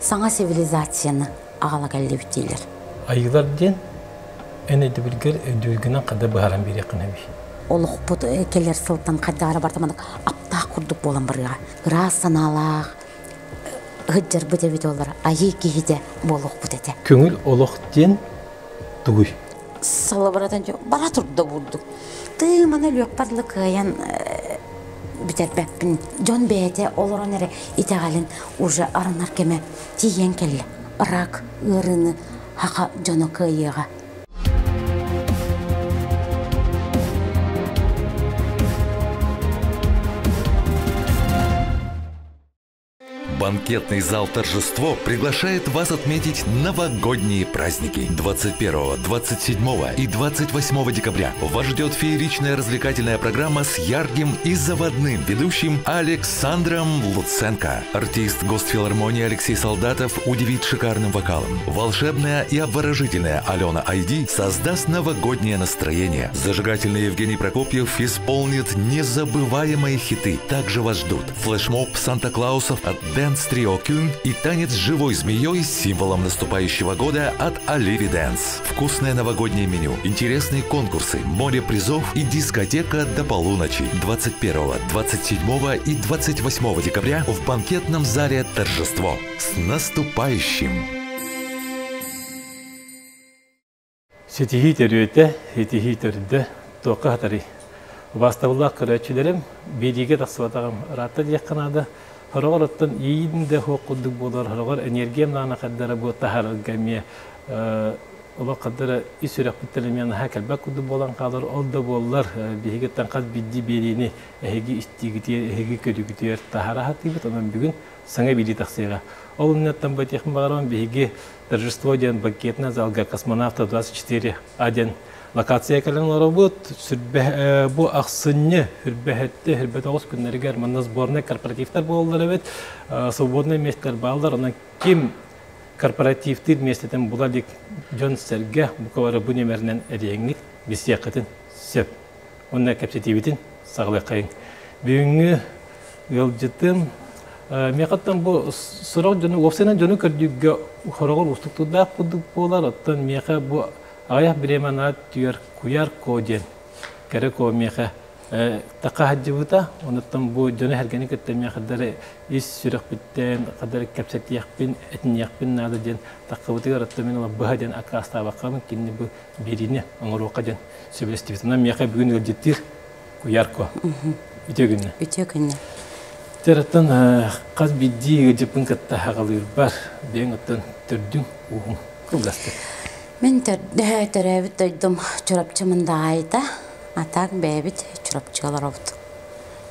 Саҥа цивилизацияны аҕала кэллибит дииллэр. Айыылар диэн эн өйдөбүлгэр өйдүүргүнэн хада быһааран биэриэххин эбий. Олохпут кэлэр сылтан хайдах барта маннык аптаах курдук буолан барыаҕа. Ыраас санаалаах ыһыддьарбыт эбит олор айыы киһитэ буолуохпут этэ. Көҥүл олох диэн тугуй? Салыбыратан бара турда бурдук. Тыы маны өлүөхпэр кыайан бүтэрбэппин. Дьон бэйэтэ олорон эрэ итэҕэлин уже арынар кэмэ тиийэн кэллэ. Рак ыарыыны хаха дьоно кыайыаҕа. Банкетный зал «Торжество» приглашает вас отметить новогодние праздники. 21, 27 и 28 декабря вас ждет фееричная развлекательная программа с ярким и заводным ведущим Александром Луценко. Артист Госфилармонии Алексей Солдатов удивит шикарным вокалом. Волшебная и обворожительная Алена Айди создаст новогоднее настроение. Зажигательный Евгений Прокопьев исполнит незабываемые хиты. Также вас ждут флешмоб Санта-Клаусов от Dance Trio Кюн и танец с живой змеей с символом наступающего года от Оливи Dance. Вкусное новогоднее меню, интересные конкурсы, море призов и дискотека до полуночи 21, 27 и 28 декабря в банкетном зале «Торжество». С наступающим! Ситиһии төрүөтэ, ситиһии төрдө туохха хатарый? Убаастабыллаах көрөөччүлэрим, биэриигэ тахсыбатаҕым ыраатта диэххэ наада. Сороҕор оттон иин да суох курдук буолар, сороҕор энергиям наана хардара бу таһаарарга эмиэ олох хардара ис сүрэхпиттэн эмиэ наһаа кэлбэт курдук буолан хаалар. Ол да буоллар, биһигиттэн хас биирдии биэриини эһиги истиигитигэр, эһиги көрүүгүтүгэр таһаара сатыыбыт. Онон бүгүн саҥа биэрии тахсыаҕа. Ол инниттэн бу этиэхпин баҕарабын, биһиги Торжество диэн банкетный залга космонавта 24 А диэн локация кэлэн олоробут. Бу ахсынньы хүрбэһэтти хүрбэ тоҕус күннэригэр манна сборнай корпоративтар буолаллар эбит. Свободный местер бааллар. Онон ким корпоративтыыр миэстэтин була илик дьон-сэргэ бука бары бу нүөмэринэн эрийэҥҥит билсиэххитин сөп. Уонна кэпсэтиибитин саҕалыаххайыҥ. Бүгүҥҥү ыалдьытым миэхэттэн бу сорох дьону уопсайынан дьону көрдүүргэ хороҕор уустуктурдаах курдук буолар. Оттон миэхэ бу аҕыйах бириэмэ наат түөр куйар ко диэн кэрэ ко миэхэ таха сылдьыбыта. Онуттан бу дьону сэргэни кытта миэхэ дары ис сүрэхпиттэн хадары кэпсэтиэхпин, этиниэхпин наада диэн таххыбытыгар оттон мин ола быһа диэн аккаастаабаккабын кинини бу биэриини оҥоруохха диэн сөбүлэстибит. Онон миэхэ бүгүн ыалдьыттыыр Куярко. Үтүө күннэ. Үтүө күннэ. Тераттан хас биирдии ыалдьыппын кытта хаҕалыырбар бэйэҥ оттон төрдүҥ ууһуҥ кылгастык. Мин төрөөбүт дойдум Чурапчы Мындаҕаайыта, а так бэйэбит Чурапчыга олоробут.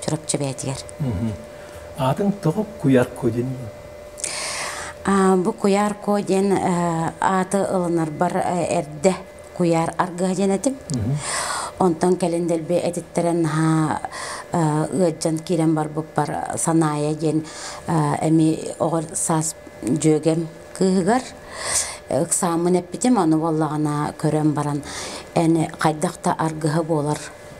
Чурапчы бэйэтигэр. Аатыҥ тоҕо Куярко диэн? Бу Куярко диэн ааты ылынарбар эрдэ куйаар аргыһа диэн этим. Онтон кэлин дэлби этиттэрэн наһаа ыаддьан киирэн барбыппар Санаайа диэн эми оҕо саас дьүөгэм кыыһыгар ыксааммын эппитим, ону буоллаҕына көрөн баран эн хайдах да аргыһа буолар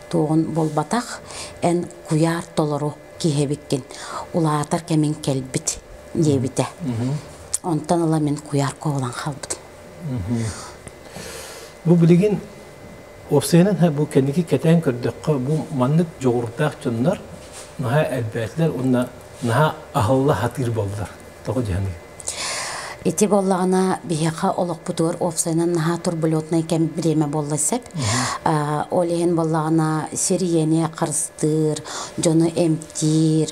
туоҕун буолбатах, эн куйаар толору киһи эбиккин, улаатар кэмиҥ кэлбит диэбитэ. Онтон ыла мин куйаар буолан хаалбытым. Бу билигин уопсайынан бу кэнники кэтээн көрдөххө, бу маннык дьоҕурдаах дьоннор наһаа элбээтилэр уонна наһаа аһылла сатыыр буоллар. Тоҕо дьаһаный? Ити буоллаҕына биһиэхэ олохпутугар уопсайынан наһаа турбулентнай кэм бириэмэ буолла сөп. Ол иһин буоллаҕына сир ийэни харыстыыр, дьону эмтиир,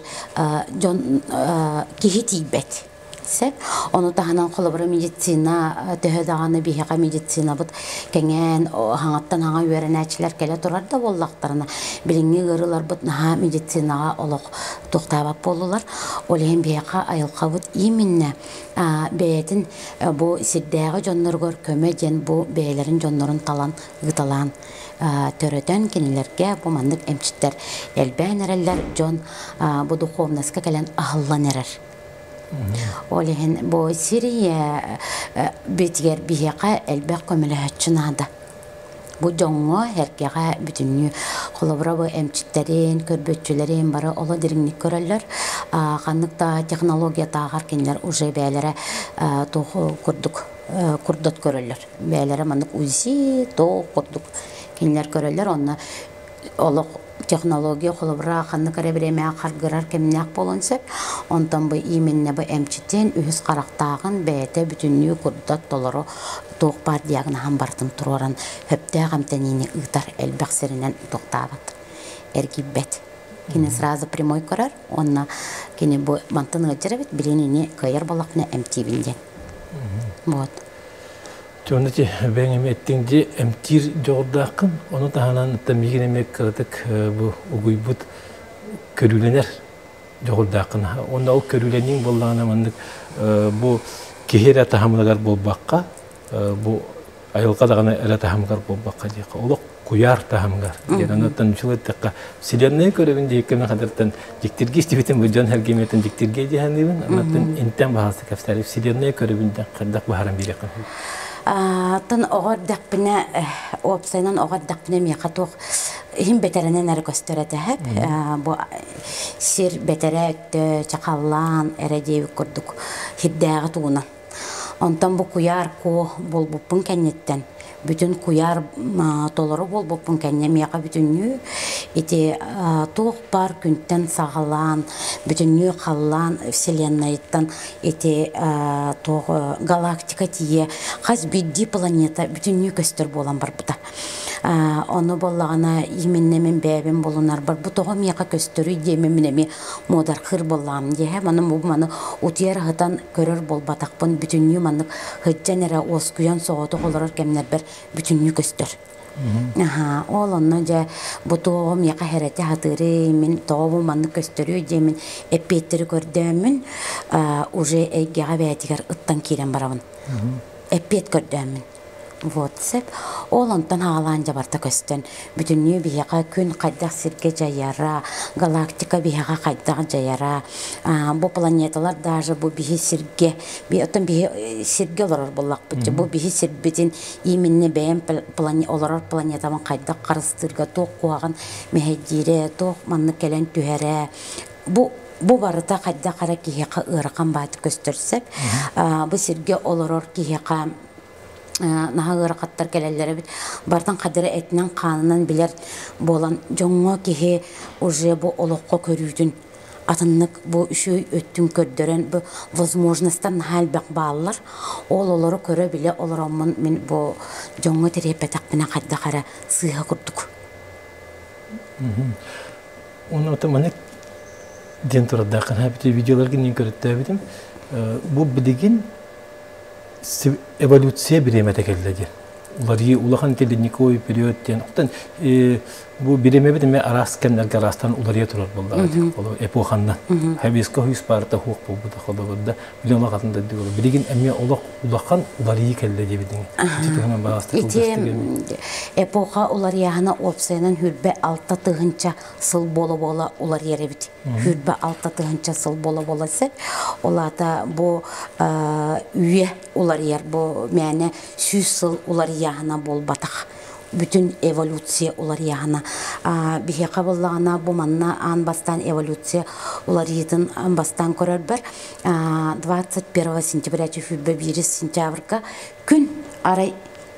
дьон киһи тиийбэт. Сөп. Ону таһынан холобура медицина төһө даҕаны биһиэхэ медицинабыт кэҥээн хаҥаттан хаҥа үөрэнээччилэр кэлэ турар да буоллахтарына билиҥҥи ыарыыларбыт наһаа медицинаҕа олох туохтаабат буоллулар. Ол иһин биһиэхэ айылҕабыт именно бэйэтин бу сирдээҕи дьонноругар көмө диэн бу бэйэлэрин дьоннорун талан ыыталаан төрөтөн кинилэргэ бу маннык эмчиттэр элбээн эрэллэр дьон бу духовноска кэлэн аһыллан эрэр. Ол иһин бу сир битигэр биһиэхэ элбэх көмөлөһөччү наада. Бу дьоҥҥо, эргэҕэ бүтүннүү холобура бу эмчиттэрин, көрбүөччүлэрин бары оло дириҥник көрөллөр. Ханнык да технологиятааҕар кинилэр уже бэйэлэрэ туох курдук курдат көрөллөр. Бэйэлэрэ маннык УЗИ, туох курдук кинилэр көрөллөр. Онно олох технология холобура ханнык эрэ бириэмэҕэ харгырар кэмнээх буолуон сөп. Онтон бу именно бу эмчитин үһүс харахтааҕын бэйэтэ бүтүннүү курдат толору туох баар диагноһын барытын туруоран сөптөөх эмтэниини ыытар элбэх сиринэн тохтообот, эргийбэт. Кини сразу прямой көрөр уонна кини бу мантан ыалдьар эбит, билин ини кыайар буоллахпына эмтиибин диэн. Вот. Дьону ити бэйэҥ эмиэ эттиҥ дии эмтиир дьоҕурдааххын, ону таһынан миигин эмиэ кыратык бу угуйбут көрүүлэнэр дьоҕурдааххын. Уонна ол көрүүлэнииҥ буоллаҕына маннык бу киһи эрэ таһымыгар буолбакка, бу айылҕа даҕаны эрэ таһымыгар буолбакка диэххэ, олох куйаар таһымыгар диэн онуттан үчүгэй эттэххэ, вселенная көрөбүн диэккэ мен хадартан дьиктирги истибитим бу дьон эргимиэтин дьиктиргэ диэханыыбын онуттан интэн баһаалыста кэпсээри вселенная көрөбүн диэн хайдах баһаран биэриэххин Тын оҕо эрдэхпинэ, уопсайынан оҕо эрдэхпинэ миэхэ туох иһин бэтэрэнэн эрэ көстөр этэ бу сир бэтэрэ өттө чахаллаан эрэ диэбит курдук хирдээҕи тугунан. Онтон бу куйаар куо буолбуппун кэнниттэн бүтүн куйаар толору буолбуппун кэннэ миэхэ бүтүннүү ити туох баар күнтэн саҕалаан бүтүннүү халлаан вселеннайыттан ити туох галактика тиийэ хас биирдии планета бүтүннүү көстөр буолан барбыта. Ону буоллаҕына именно мин бэйэбин булунарбар бу тоҕо миэхэ көстөрүй диэмин мин эмиэ муодархыыр буоллаҕым диэһэ маны бу маны утуйар аһытан көрөр буолбатахпын бүтүннүү маннык сылдьан эрэ уоскуйан соҕотох олорор кэмнэрбэр бүтүннүү көстөр. Аха, ол онно дьэ бу туоҕу миэхэ хэрэтэ хатыырый, мин тоҕо бу маннык көстөрүй диэмин эппиэттэри көрдөөммүн уже эйгэҕэ бэйэтигэр ыттан киирэн барабын. Эппиэт көрдөөммүн. Вот сөп. Ол онтон аҕалаан дьабарта көстөн, бүтүннүү биһиэхэ күн хайдах сиргэ дьайара, галактика биһиэхэ хайдах дьайара, бу планеталар даже бу биһи сиргэ, оттон биһи сиргэ олорор буоллахпыт, бу биһи сирбитин именно бэйэм олорор планетабын хайдах харыстыырга туох куһаҕан мэһэйдиирэ, туох маннык кэлэн түһэрэ, бу барыта хайдах эрэ киһиэхэ ыарахан баайдык көстөр сөп. Бу сиргэ олорор киһиэхэ наһаа ыарахаттар кэлэллэр эбит. Бартан хадара этинэн-хаанынан билэр буолан дьоҥҥо киһи уже бу олоххо көрүүтүн атыннык бу үчүгэй өттүн көрдөрөн бу возможностар наһаа элбэх бааллар. Ол олору көрө-билэ олороммун мин бу дьоҥҥо тириэппэтэхпинэ хайдах эрэ сыыһа курдук. Уонна маннык диэн турардааххын хаппыт видеоларгын мин көрөттөөбүтүм. Бу билигин эволюция бириэмэтэ кэллэ диэн. Уларыйыы улахан ледниковый период диэн. Оттон бу бириэмэбит эмиэ араас кэмнэргэ араастан уларыйа турар буоллаҕа дии. Ол эпоханнан. Хабиска хүйс баарта хуох буолбута холобурда. Билигин олох атын дойду Билигин эмиэ олох улахан уларыйыы кэллэ диэбитиҥ. Ити туһунан баҕастык Ити эпоха уларыйааһына уопсайынан 26 тыһыынча сыл буола-буола уларыйар эбит. 26 тыһыынча сыл буола-буола сөп. Ол аата бу үйэ уларыйар, бу мээнэ 100 сыл уларыйааһына буолбатах бүтүн эволюция уларыйааһына. Биһиэхэ буоллаҕына бу манна аан бастаан эволюция уларыйыытын бастаан көрөрбөр 21 сентября 21 сентябрьга күн арай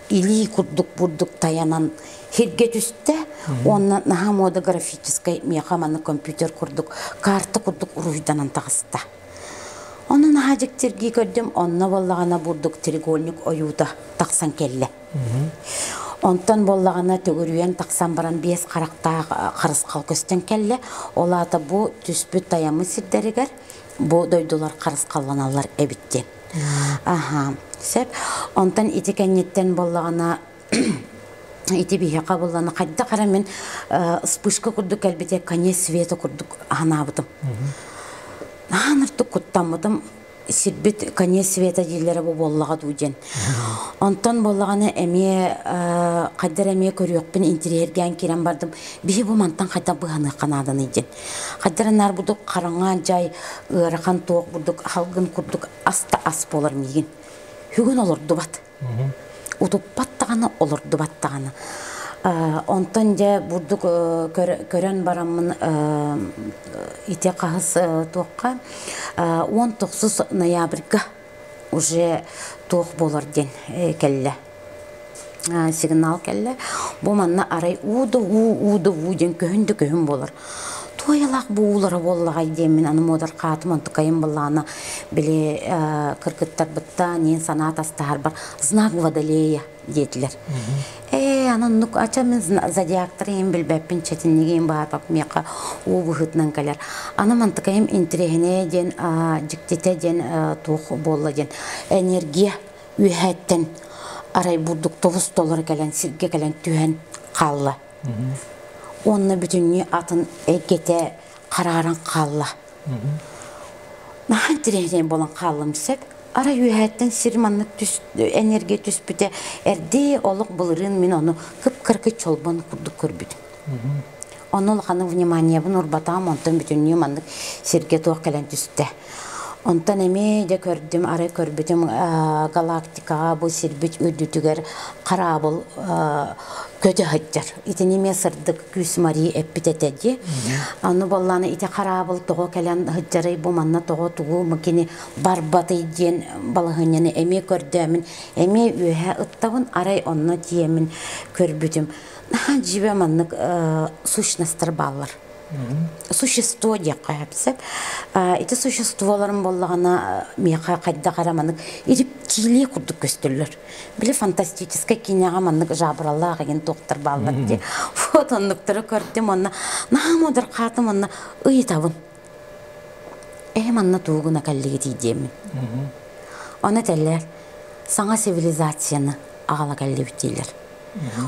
илии курдук бурдук таянан хирге түстэ уонна наһаа мода графическай миэхэ маны компьютер курдук карта курдук уруһуйданан таҕыста. Онон наһаа дьиктиргии көрдүм, онно буоллаҕына бурдук треугольник ойуута тахсан кэллэ. Онтон буоллаҕына төгүрүйэн тахсан баран биэс харахтаах харысхал көстөн кэллэ. Ол аата бу түспүт таяммыт сирдэригэр бу дойдулар харысхалланаллар эбит диэн. Аха, сөп. Онтон ити кэнниттэн буоллаҕына ити биһиэхэ буоллаҕына хайдах эрэ мин вспышка курдук кэлбитэ конец света курдук анаабытым. Наһаа ыртык куттаммытым сирбит конец света дииллэрэ бу буоллаҕа дуу диэн. Онтон буоллаҕына эмиэ хайдар эмиэ көрүөхпүн интириэһиргээн киирэн бардым. Биһи бу мантан хайдах быһаныахха нааданый диэн. Хайдар наар бурдук хараҥа дьай ыарахан туох бурдук халгын курдук аста ас буолар миигин. Бүгүн олордубат. Утуппат даҕаны, олордубат даҕаны. Онтон дьэ бурдук көрөн бараммын ити хаһыс туохха 19 ноябрьга уже туох буолар диэн кэллэ сигнал кэллэ. Бу манна арай уу да уу, уу да уу диэн көһүн да көһүн буолар. Туойалаах бу уулара буоллаҕай диэммин аны муодархаатым онтукайым былаана били кыргыттарбыттан иин санаа тастаһарбар знак водолея диэтилэр. Ээ, аны оннук ача мин зодиактар иһин билбэппин чэтиннигиин баһарбап миэхэ уу быһыытынан кэлэр. Аны мантыкайым интириэһинэйэ диэн дьиктитэ диэн туох буолла диэн энергия үөһээттэн арай бурдук тобус толору кэлэн сиргэ кэлэн түһэн хаалла. Уонна бүтүннүү атын эйгэтэ харааран хаалла. Наһаа интириэһинэй буолан хааллым сөп. Арай үөһээттэн сир маннык түс, энергия түспүтэ эрдии олох былырыын мин ону кып-кыракый чолбон курдук көрбүтүм. Ону улаханнык вниманиебын урбатаҕым, онтон бүтүннүү маннык сиргэ туох кэлэн түстэ. Онтон эмиэ дьэ көрдүм, арай көрбүтүм галактикаҕа бу сирбит үрдүтүгэр хараабыл көтө сылдьар. Итини эмиэ сырдык күүс Мария эппит этэ дии. Аны буоллаана ити хараабыл тоҕо кэлэн сылдьарый, бу манна тоҕо тугу кини барбатый диэн балаһыанньаны эмиэ көрдөөмүн, эмиэ үөһэ ыттабын, арай онно тиийэммин көрбүтүм. Наһаа дьиибэ маннык сущностар бааллар. Существо диэххэ сөп. Ити существоларым буоллаҕына миэхэ хайдах эрэ маннык рептилия курдук көстөллөр. Били фантастическай киинэҕэ маннык жабралаах игин туохтар бааллар дии. Вот оннуктары көрдүм онно наһаа муодархаатым онно ыйытабын. Эһи манна тугуна кэллигитий диэммин. Ону этэллэр саҥа цивилизацияны аҕала кэллибит дииллэр.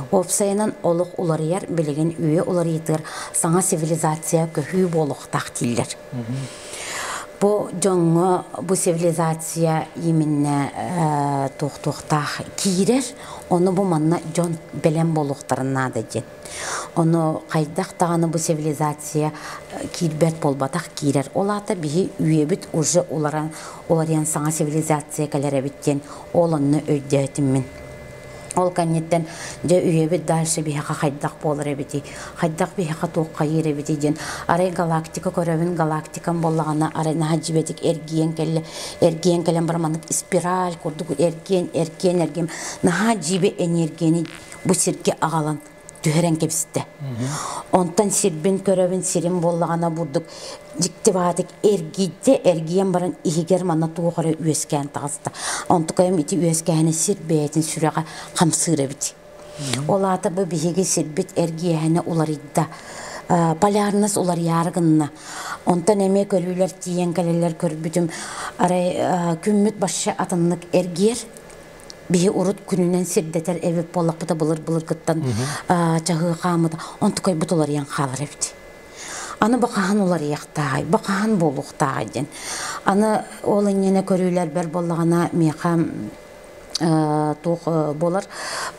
Уопсайынан олох уларыйар, билигин үйэ уларыйытыгар саҥа цивилизация көһүү буолуохтаах дииллэр. Бу дьоҥҥо бу цивилизация именно туох-туохтаах киирэр, ону бу манна дьон бэлэм буолуохтарын наада диэн. Ону хайдах даҕаны бу цивилизация киирбэт буолбатах киирэр. Ол аата биһи үйэбит уже уларан, уларыйан саҥа цивилизация кэлэр эбит диэн ол онно өйдөөтүм мин. Ол кэнниттэн дьэ үйэбит дальше биһиэхэ хайдах буолар эбитий, хайдах биһиэхэ туоххайыыр эбитий диэн арай галактика көрөбүн, галактикам буоллаҕына арай наһаа дьибэтик эргийэн кэллэ, эргийэн кэлэн баран маннык спираль курдук эргийэн, эргийэн, эргийэн наһаа дьиибэ энергияны бу сиргэ аҕалан түһэрэн кэбистэ. Онтон сирбин көрөбүн, сирим буоллаҕына бурдук дьикти баатык эргийдэ, эргийэн баран иһигэр манна туох эрэ үөскээн таҕыста. Онтукайым ити үөскээһинэ сир бэйэтин сүрэҕэ хамсыыр эбит. Ол аата бу биһиги сирбит эргийэһинэ уларыйда. Полярность уларыйаары гынна. Онтон эмиэ көрүүлэр тиийэн кэлэллэр көрбүтүм. Арай күммүт башша атыннык эргийэр. Биһи урут күнүнэн сирдэтэр эбит буоллахпыта былыр-былыргыттан чаһыы хаамыта онтукайбыт уларыйан хаалар эбит. Аны бу хаһан уларыйыахтааҕый, бу хаһан буолуохтааҕый диэн. Аны ол иннинэ көрүүлэрбэр буоллаҕына миэхэ туох буолар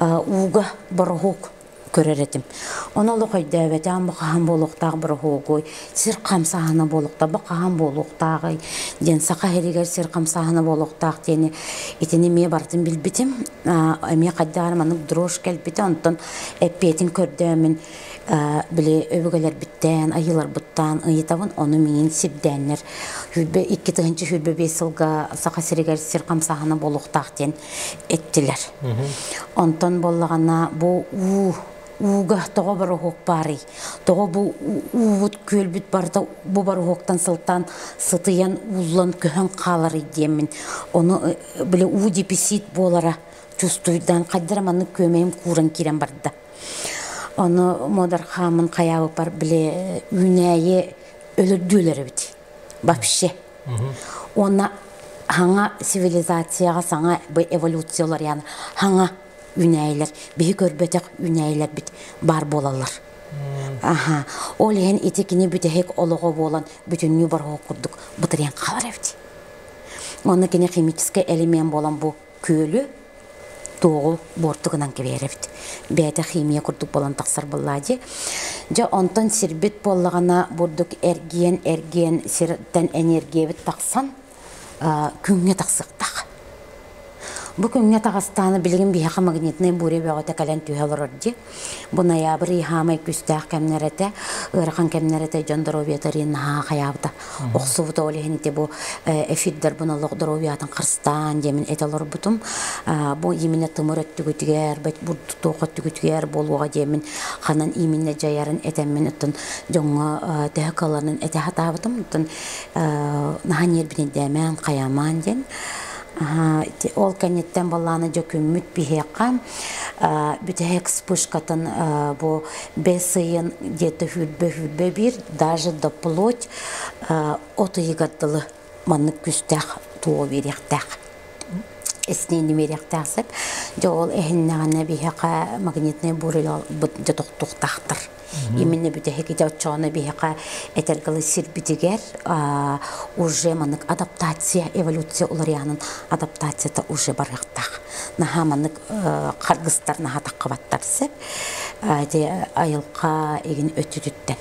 ууга бороһуок көрөр этим. Ону олох өйдөөбөтөм, бу хаһан буолуохтаах бороһуогуй, сир хамсааһына буолуохтаах, бу хаһан буолуохтааҕый диэн саха иһигэр сир хамсааһына буолуохтаах диэни итини эмиэ барытын билбитим. Эмиэ хайдах эрэ маннык дрожь кэлбитэ, онтон эппиэтин көрдөөмүн били өбүгэлэрбиттэн, айыыларбыттан ыйытабын, ону миигин сирдээннэр 2025 сылга Саха сиригэр сир хамсааһына буолуохтаах диэн эттилэр. Онтон буоллаҕына бу уу ууга тоҕо бороһуок баарый? Тоҕо бу уубут күөлбүт барыта бу бороһуоктан сылтаан сытыйан ууллан көһөн хааларый диэммин. Ону били уу дефицит буолара чувствуйдаан хайдара маннык күөмэйим кууран киирэн барда. Ону муодархааммын хайаабыппар били үүнээйи өлөрдүүлэр эбит. Вообще. Уонна хаҥа цивилизацияҕа саҥа эволюциялар яны хаҥа үүнээйилэр биһи көрбөтөх үүнээйилэрбит баар буолаллар. Аха. Ол иһин ити кини бүтэһик олоҕо буолан бүтүннүү бороһуок курдук бытырыйан хаалар эбит. Онно кини химическэй элемент буолан бу күөлү туоҕу буорту гынан кэбиһэр эбит. Бэйэтэ химия курдук буолан тахсар буоллаа дии. Дьэ онтон сирбит буоллаҕына бурдук эргийэн эргийэн сиртэн энергиябит тахсан күҥҥэ тахсыахтаах. Бу күҥҥэ таҕыстаҕына билигин биһиэхэ магнитнай буря бөҕөтө кэлэн түһэ олорор дии. Бу ноябрь ый хаамай күүстээх кэмнэр этэ, ыарахан кэмнэр этэ, дьон доруобуйата наһаа хайаабыта. Охсубута ол иһин ити бу эфирдэрбин олох доруобуйатын харыстаан диэмин этэ олорбутум. Бу именно тымыр өттүгүтүгэр, туох өттүгүтүгэр буолуоҕа диэмин ханан именно дьайарын этэммин оттон дьоҥҥо төһө кыалларынан этэ сатаабытым. Оттон наһаа ньиэрбинэйдээмээн, хайаамаан диэн. Ол кэнниттэн баллааны дьөкүммүт биһиэхэ бүтэһик вспышкатын бу бэс ыйын где-то сүүрбэ биир даже до плоть от ыйыгар дылы маннык күүстээх туо биэриэхтээх эсниини биэриэхтээх сөп дьэ ол эһиннэҕинэ биһиэхэ магнитнай буря-быт дьэ тохтуохтаахтар. Именно бүтэһик ити оччоҕуна биһиэхэ этэргалы сирбитигэр уже маннык адаптация, эволюция уларыйаанын адаптацията уже барыахтаах. Наһаа маннык харгыстар наһаа таххыбаттар сөп. Ити айылҕа игин өттүтүттэн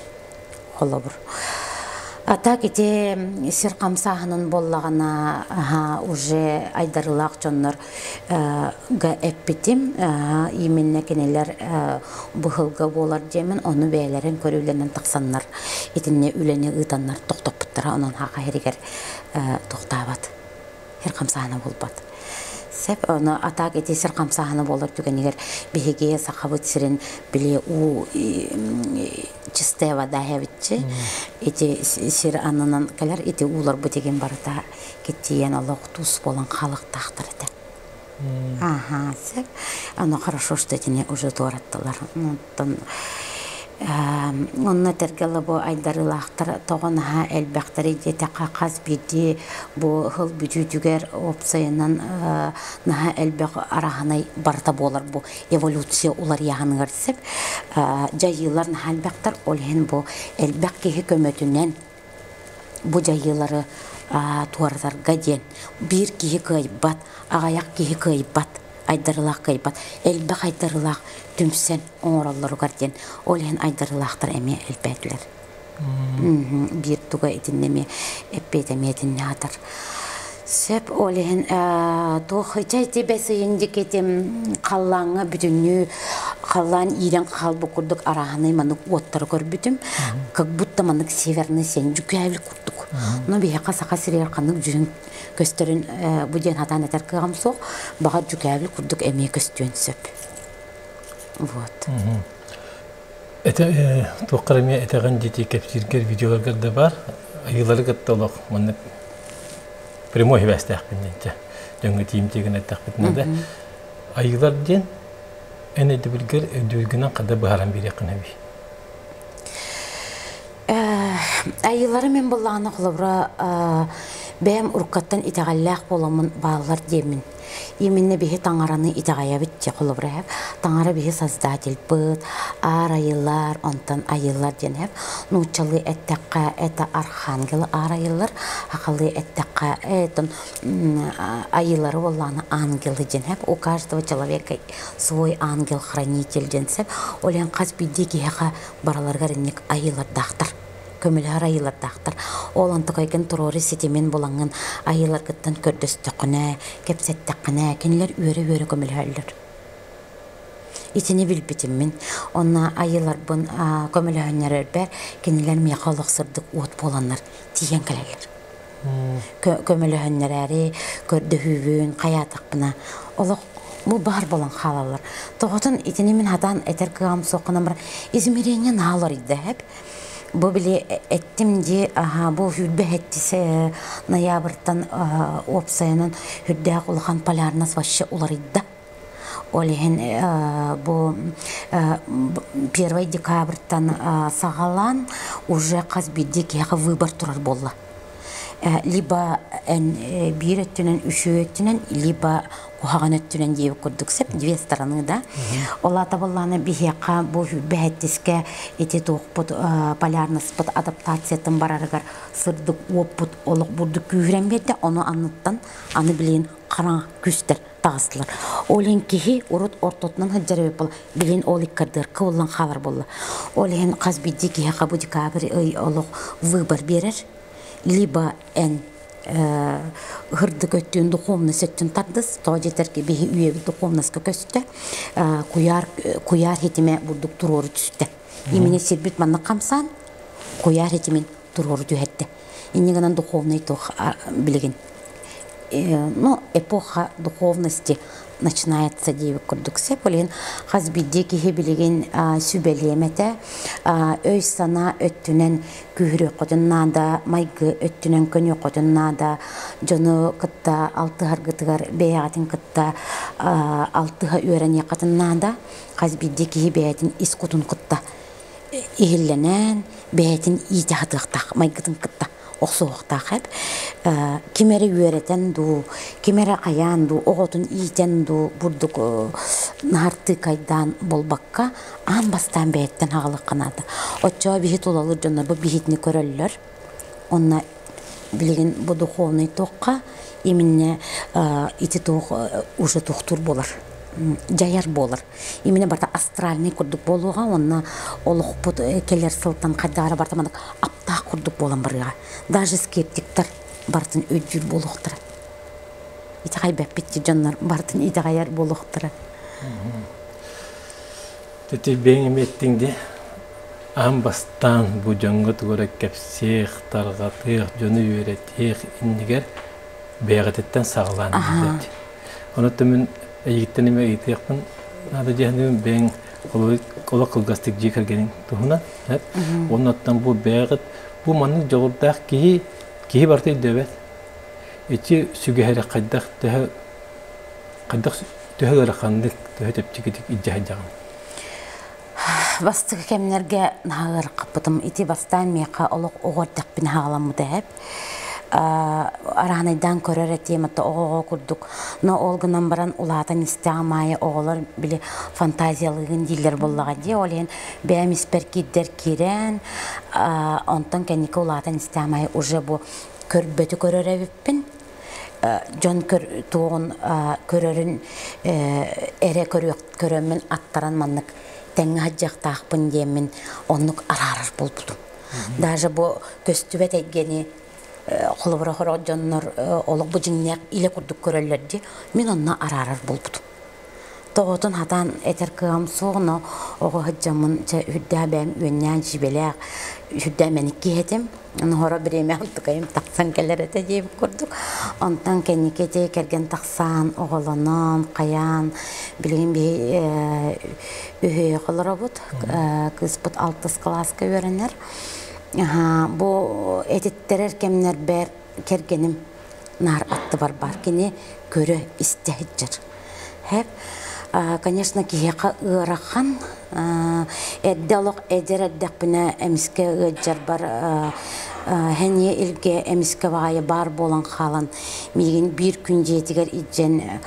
холобур. А так ити сир хамсааһынын буоллаҕына уже айдарыылаах дьоннор га эппитим именно кинилэр быһылга буолар диэмин ону бэйэлэрин көрүүлэринэн тахсаннар итиннэ үлэни ыытаннар тохтоппуттара онон хаха иһигэр тохтообот сир хамсааһына буолбат сеп ону атаак ити сир хамсааһына буолар түгэнигэр биһиги сахабыт сирин били уу чистая вода эбитчи ити сир аннынан кэлэр ити ууларбыт игин барыта киттийэн олох туус буолан хаалыктаахтар этэ. Ага, сөп. Оно хорошо, что итини уже туораттылар. Онтон онно этэргэ бу айдарыылаахтар тоҕо наһаа элбэхтэри диэтэххэ хас биирдии бу сыл бүтүүтүгэр уопсайынан наһаа элбэх араһынай барыта буолар бу эволюция уларыйаһыныгар сөп дьайыылар наһаа элбэхтэр ол иһин бу элбэх киһи көмөтүнэн бу дьайыылары туоратарга диэн биир киһи кыайбат, аҕыйах киһи кыайбат, айдарылаах кыайбат, элбэх айдарылаах түмсэн оҥороллоругар диэн ол иһин айдарылаахтар эмиэ элбээтилэр. Биир туга итиннэ эмиэ эппиэт эмиэ итиннэ аатар. Сөп ол иһин туох чай бэс ыйын дикетим халлааҥҥа бүтүннүү халлаан иирэн хаалбыт курдук арааһынай маннык уоттары көрбүтүм. Как будто маннык северный сен дьүкээбил курдук. Но биһиэхэ Саха сиригэр ханнык дьүһүн көстөрүн бу диэн хатаан этэр кыаҕым суох. Баҕар дьүкээбил курдук эмиэ көстүөн сөп. Вот. Это туоххар эмиэ этэҕин дии кэпсииргэр видеоларгар да бар. Айыылары кытта олох маннык прямой сибээстээхпин диэн дьоҥҥо тиийимтиэ гына эттэхпитинэ да айыылар диэн эн өйдөбүлгэр өйдөбүлгүнэн хада быһааран биэриэххин эбий. Айыылары мен буллаҕына холобура бэйэм уруккаттан итэҕэллээх буоламмын бааллар диэммин. Именно биһи таҥараны итэҕэйэбит дьэ холобура эһэп. Таҥара биһи создательбыт, аар айылар, онтон айылар диэн эһэп. Нууччалыы эттэххэ это архангелы аар айылар, сахалыы эттэххэ этон айылары буоллаҕына ангелы диэн эһэп. У каждого человека свой ангел-хранитель диэн сэп. Ол иһин хас биирдии киһиэхэ бараларыгар инник айыылардаахтар көмөлөһөр айыылардаахтар. Ол онтукайгын туруору ситимин булаҥҥын айыыларгыттан көрдөстөххүнэ, кэпсэттэххинэ, кинилэр үөрэ-үөрэ көмөлөһөллөр. Итини билбитим мин. Онно айыыларбын көмөлөһөннөрөрбөр кинилэр миэхэ олох сырдык уот буоланнар тиийэн кэлэллэр. Көмөлөһөннөрөөрү көрдөһүүбүн, хайаатахпына олох бу баар буолан хаалаллар. Тоҕотун итини мин хатаан этэр кыаҕым суох гынан баран измерение наһаа уларыйда эп. Бу били эттим дии, аха бу сүүрбэ сэттис ноябрьтан уопсайынан үрдээх улахан полярность вообще уларыйда. Ол иһин бу первый декабрьтан саҕалаан уже хас биирдии киһиэхэ выбор турар буолла. Либо эн биир өттүнэн үчүгэй өттүнэн, либо куһаҕан өттүнэн диэбит курдук сөп, две стороны да. Ол аата буоллаҕына биһиэхэ бу сүүрбэ ити туохпут полярностьпыт адаптациятын барарыгар сырдык уоппут олох бурдук күүһүрэн биэрдэ, ону анныттан аны билигин хараҥа күүстэр таҕыстылар. Ол иһин киһи урут ортотунан сылдьар эбит буолла, билигин ол иккардыгар кыбыллан хаалар буолла. Ол иһин хас биирдии киһиэхэ бу декабрь ый олох выбор биэрэр. Либо эн Һырдык өттүн духовность өттүн тардыс, тоҕо диэтэргэ биһи үйэбит духовноска көстө, куйаар куйаар хитимэ бурдук туруору түстэ. Именно сирбит маннык хамсаан, куйаар хитимин туруору түһэрдэ. Инньэ гынан духовный туох билигин ну, эпоха духовности начинается диэбит курдук сөп. Ол иһин хас биирдии киһи билигин сүбэлиэм этэ. Өй-санаа өттүнэн күүһүрүөххүтүн наада, майгы өттүнэн көнүөххүтүн наада, дьону кытта алтыһаргытыгар бэйэҕитин кытта алтыһа үөрэниэххитин наада. Хас биирдии киһи бэйэтин ис кутун кытта иһиллэнэн, бэйэтин иитэ сатыахтаах майгытын кытта охсуһуохтаах эб. Ким эрэ үөрэтэн дуу, ким эрэ хайаан дуу, оҕотун иитэн дуу бурдук наһартыыкайдаан буолбакка, аан бастаан бэйэттэн аҕалыахха наада. Оччоҕо биһи тулалыыр дьоннорбут биһитини көрөллөр. Онно билигин бу духовный туохха именно ити туох уже туохтуур буолар дьайар буолар. Именно барыта астральный курдук буолуоҕа уонна олохпут кэлэр сылтан хайдах эрэ барыта маннык аптаах курдук буолан барыаҕа. Даже скептиктар барытын өйдүүр буолуохтара. Итэҕэйбэппит дьоннор барытын итэҕэйэр буолуохтара. Ити бэйэҥ эмиэ эттиҥ дии. Аан бастаан бу дьоҥҥо тугу эрэ кэпсиэх, тарҕатыах, дьону үөрэтиэх иннигэр бэйэҕититтэн саҕалаан диэт. Онон мин эйигиттэн эмиэ ыйытыахпын наада диэхинибин бэйэҥ олох кылгастык дьиэ кэргэниҥ туһунан. Оннуттан бу бэйэҕит бу маннык дьоҕурдаах киһи киһи барыта өйдөөбөт. Ити сүгэһэри хайдах төһө хайдах төһө ыараханнык, төһө чэпчэкитик илдьэ сылдьаҕын? Бастакы кэмнэргэ наһаа ыарахаппытым. Ити бастаан миэхэ олох оҕо эрдэхпинэ хаҕаламмыта эһэп. Араанайдаан көрөр этиэм, это оҕо-оҕо курдук. Но ол гынан баран улаатан истэҕим аайы оҕолор били фантазиялыыгын дииллэр буоллаҕа дии. Ол иһин бэйэм испэр киирдэр киирэн, онтон кэнники улаатан истэҕим аайы уже бу көрбөтү көрөр эбиппин. Дьон туоҕун көрөрүн эрэ көрөммүн аттаран маннык тэҥҥэ сылдьыахтаахпын диэммин оннук араарар буолбутум. Даже бу көстүбэт эйгэни холобура сорох дьоннор олох бу дьиҥнээх илэ курдук көрөллөр дии, мин онно араарар буолбутум. Тоҕотун хатаан этэр кыаҕым суох, но оҕо сылдьаммын чэ үрдээх бэйэм үөннээн дьиибэлээх үрдээх мэник киһи этим. Хоро бириэмэ тукайым тахсан кэлэр этэ диэбит курдук. Онтон кэнники ити кэргэн тахсан, оҕолонон, хайаан, билигин биһи үһүө олоробут. Кыыспыт алтыс кылааска үөрэнэр. Бу этиттэрэр кэмнэрбэр кэргэним наар аттыбар баар. Кини көрө истэ сылдьар. Хэп, конечно, киһиэхэ ыарахан. Эрдэ олох эдэр эрдэхпинэ эмискэ ыалдьарбар хэниэ илгэ эмискэ баҕайы баар буолан хаалан миигин биир күн дьиэтигэр илдьэн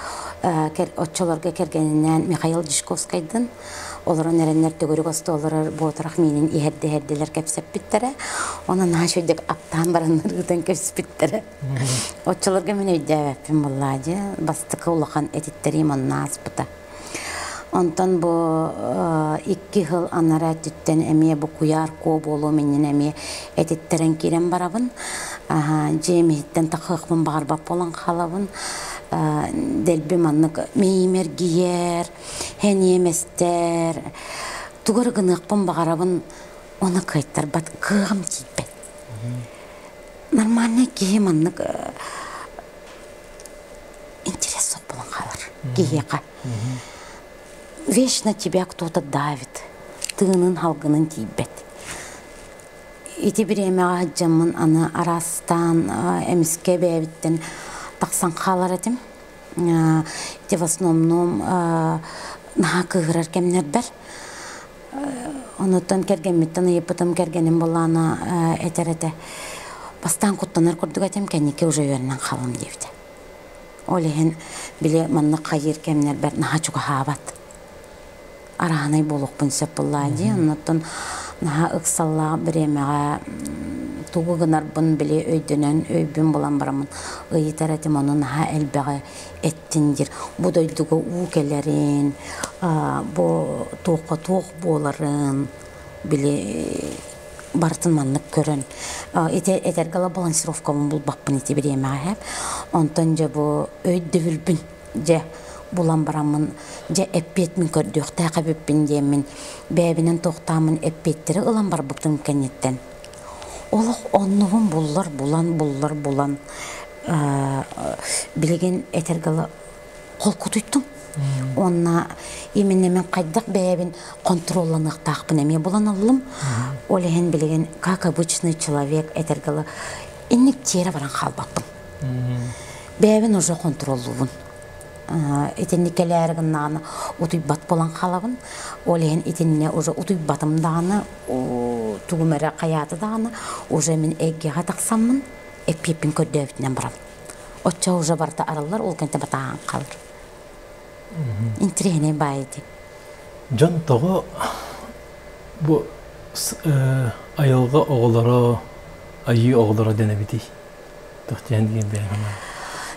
оччолорго кэргэнинээн Михаил Дьячковскайдын олорон эрэннэр төгүрүк остуолларар буотарах миинин иһэрдэ иһэрдилэр кэпсэппиттэрэ. Онон наһаа үчүгэйдик аптаан бараннар ыытан кэбиспиттэрэ. Оччолорго мин өйдөөбөппүн буоллаа дии. Бастакы улахан этиттэриим онно ааспыта. Онтон бу 2 сыл анараа өттүттэн эмиэ бу куйаар куо буолуом иннинэ эмиэ этиттэрэн киирэн барабын. Дьиэм иһиттэн тахыахпын баҕарбат буолан хаалабын. Дэлби маннык миим эргийэр, сэниэм эстэр, тугу эрэ гыныахпын баҕарабын, ону кыайтарбат кыаҕым тиийбэт. Нормальный киһи маннык интерес суох буолан хаалар киһиэхэ. Вечно тебя кто-то давит, тыынын халгынын тиийбэт. Ити бириэмэҕэ сылдьаммын аны араастаан эмискэ бэйэбиттэн тахсан хаалар этим. Ити в основном наһаа кыыһырар кэмнэрбэр. Онуттан кэргэммиттэн ыйыппытым, кэргэним буоллаҕына этэр этэ: «Бастаан куттанар курдук этим, кэнники уже үөрэнэн хааллым» диэбитэ. Ол иһин били маннык хайыыр кэмнэрбэр наһаа чугаһаабат. Араанай буолуохпун сөп буоллаа дии. Оннуттан наһаа ыксаллаах бириэмэҕэ тугу гынарбын били өйдөнөн, өйбүн булан бараммын ыйытар этим, ону наһаа элбэҕи эттин диир. Бу дойдуга уу кэлэрин, бу туохха туох буоларын били Барытын маннык көрөн ити этэргэ ыла балансировкабын булбаппын ити бириэмэҕэ. Онтон дьэ бу өйдөбүлбүн дьэ булан бараммын дьэ эппиэт мин көрдүөхтээх эбиппин диэммин бэйэбинэн туохтааммын эппиэттэри ылан барбытым кэнниттэн олох оннубун буллар булан буллар булан билигин этэргэ ыла холкутуйдум. Уонна именно мен хайдах бэйэбин контролланыахтаахпын эмиэ булан ыллым. Ол иһин билигин как обычный человек этэргэ дылы инник тиэрэ баран хаалбаппын. Бэйэбин уже контроллуубун. Итинник кэлээри гыннаҕына утуйбат буолан хаалабын. Ол иһин итиннэ уже утуйбатым даҕаны, тугум эрэ хайаата даҕаны, уже мин эйгэҕэ тахсаммын, эппиэппин көрдөөбүтүнэн барабын. Оччо уже барыта арыллар, ол кэнтэ батааһан хаалар. Интириэһинэй баай ити. Дьон тоҕо бу айылҕа оҕолоро, айыы оҕолоро дэнэбитий? Тохтиһан диэн бэйэҥ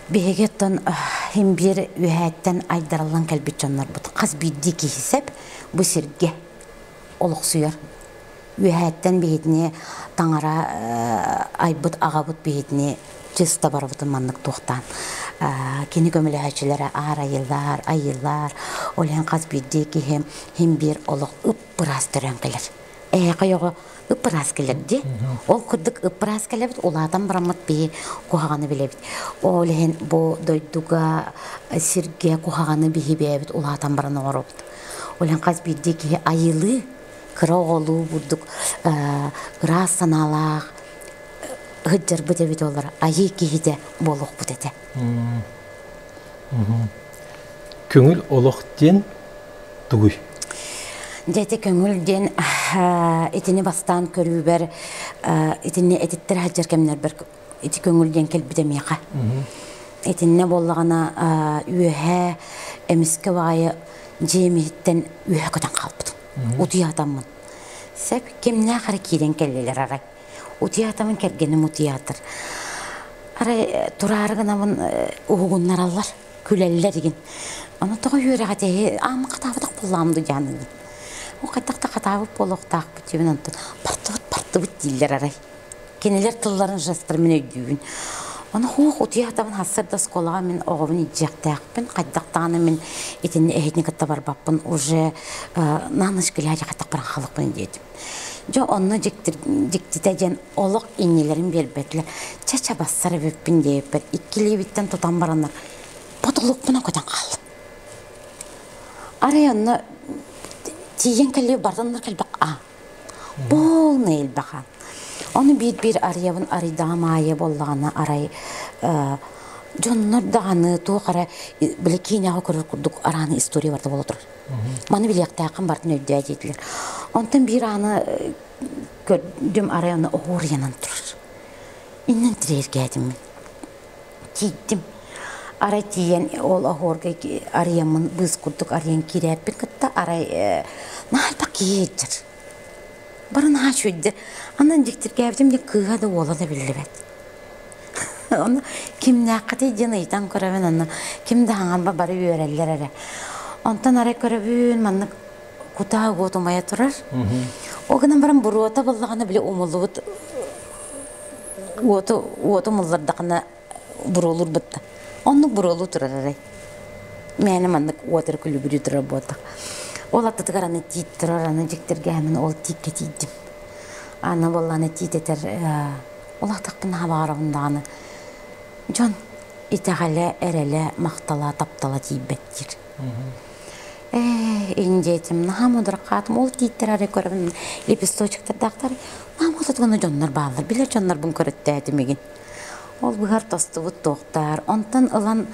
Биһиги оттон иһин биир үөһээттэн айдарыллан кэлбит дьоннорбут. Хас биирдии киһи сөп бу сиргэ олохсуйар. Үөһээттэн биһитини таҥара айбыт аҕабыт биһитини чыста барыбытын маннык туохтаан кини көмөлөһөөччүлэрэ аар айыллар, айыллар, ол иһин хас биирдии киһи иһин биир олох ып-ыраас төрөөн кэлэр. Эһиэхэ ойоҕо ып-ыраас кэлэр дии. Ол курдук ып-ыраас кэлэбит, улаатан бараммыт биһи куһаҕаны билэбит. Ол иһин бу дойдуга сиргэ куһаҕаны биһи бэйэбит улаатан баран оҥоробут. Ол иһин хас биирдии киһи айылыы кыра оҕолуу бурдук ыраас санаалаах ыһыддьарбыт эбит олор айыы киһитэ буолуохпут этэ. Көҥүл олох диэн тугуй? Дьэ ити көҥүл диэн итини бастаан көрүүбэр итини этиттэр сылдьар кэмнэрбэр ити көҥүл диэн кэлбитэ миэхэ. Итиннэ буоллаҕына үөһээ эмискэ баҕайы дьиэм иһиттэн үөһэ көтөн хаалбытым. Утуйаатаммын. Сөп кимнээх эрэ киирэн кэллилэр арай. Утуйаатаммын кэргэним утуйаатар. Арай тураары гынабын уһугуннараллар, күлэллэр игин. Аны тоҕо үөрэҕэ аама хатаабатах буоллаҕым дуу дианыгын. Ол хайдах да хатаабыт буолуохтаахпыт диэбин онтон бартыбыт бартыбыт дииллэр арай. Кинилэр тылларын жестарын мин өйдүүбүн. Ону хуох утуйаатабын сарсыарда оскуолаҕа мин оҕобун илдьиэхтээхпин, хайдах даҕаны мин итинни эһитини кытта барбаппын уже на ночь глядя хайдах баран хаалыахпын диэтим. Дьэ онно дьиктитэ диэн олох иннилэрин биэрбэтилэр. Чэ-чэ бассар эбиппин диэбиппэр икки илиибиттэн тутан бараннар потолокпуна көтөн хааллым. Арай онно тиийэн кэллибит бардыннар кэлбэх аа Полный элбэҕэ. Ону биир-биир арыйабын арыйдаҕым аайы буоллаҕына арай дьоннор даҕаны туох эрэ били киинэҕэ көрөр курдук арааны история барыта буола турар. Маны билиэхтээххин барытын өйдөө диэтилэр. Онтон биир ааны көрдүм арай аны оһуор ыйанан турар. Иннин тириэргээтим мин. Тиийдим. Арай тиийэн ол оһуорга арыйаммын быыс курдук арыйан киирээппин кытта арай наһаа элбэх киһи сылдьар. Бары наһаа үчүгэйдэр. Анан дьиктиргээбитим дьэ кыыһа да уола да биллибэт. Ону кимнээххитий диэн ыйытан көрөбүн онно ким да хаҥарба бары үөрэллэр эрэ. Онтон арай көрөбүн маннык кутаа уот умайа турар. Ол гынан баран буруота буоллаҕына били умуллубут уоту уоту умуллардахына буруолуур бытта. Оннук буруолуу турар эрэй. Мээнэ маннык уот эрэ күлүбүрүү турар буолтах. Ол аттытыгар аны тиит турар, аны дьиктиргээмин ол тииккэ тиийдим. Аны буоллаҕына тиит этэр улаатахпын наһаа баҕарабын даҕаны дьон итэҕэлэ, эрэлэ, махтала, таптала тиийбэт диир. Ээ, индиэтим, наһаа муодарҕаатым, ол тииттэр арай көрөбүн, лепесточектардаахтар, наһаа муодарҕана дьоннор бааллар, билэр дьоннорбун көрөттөөтүм игин. Ол быһар тостубут туохтаар, онтон ылан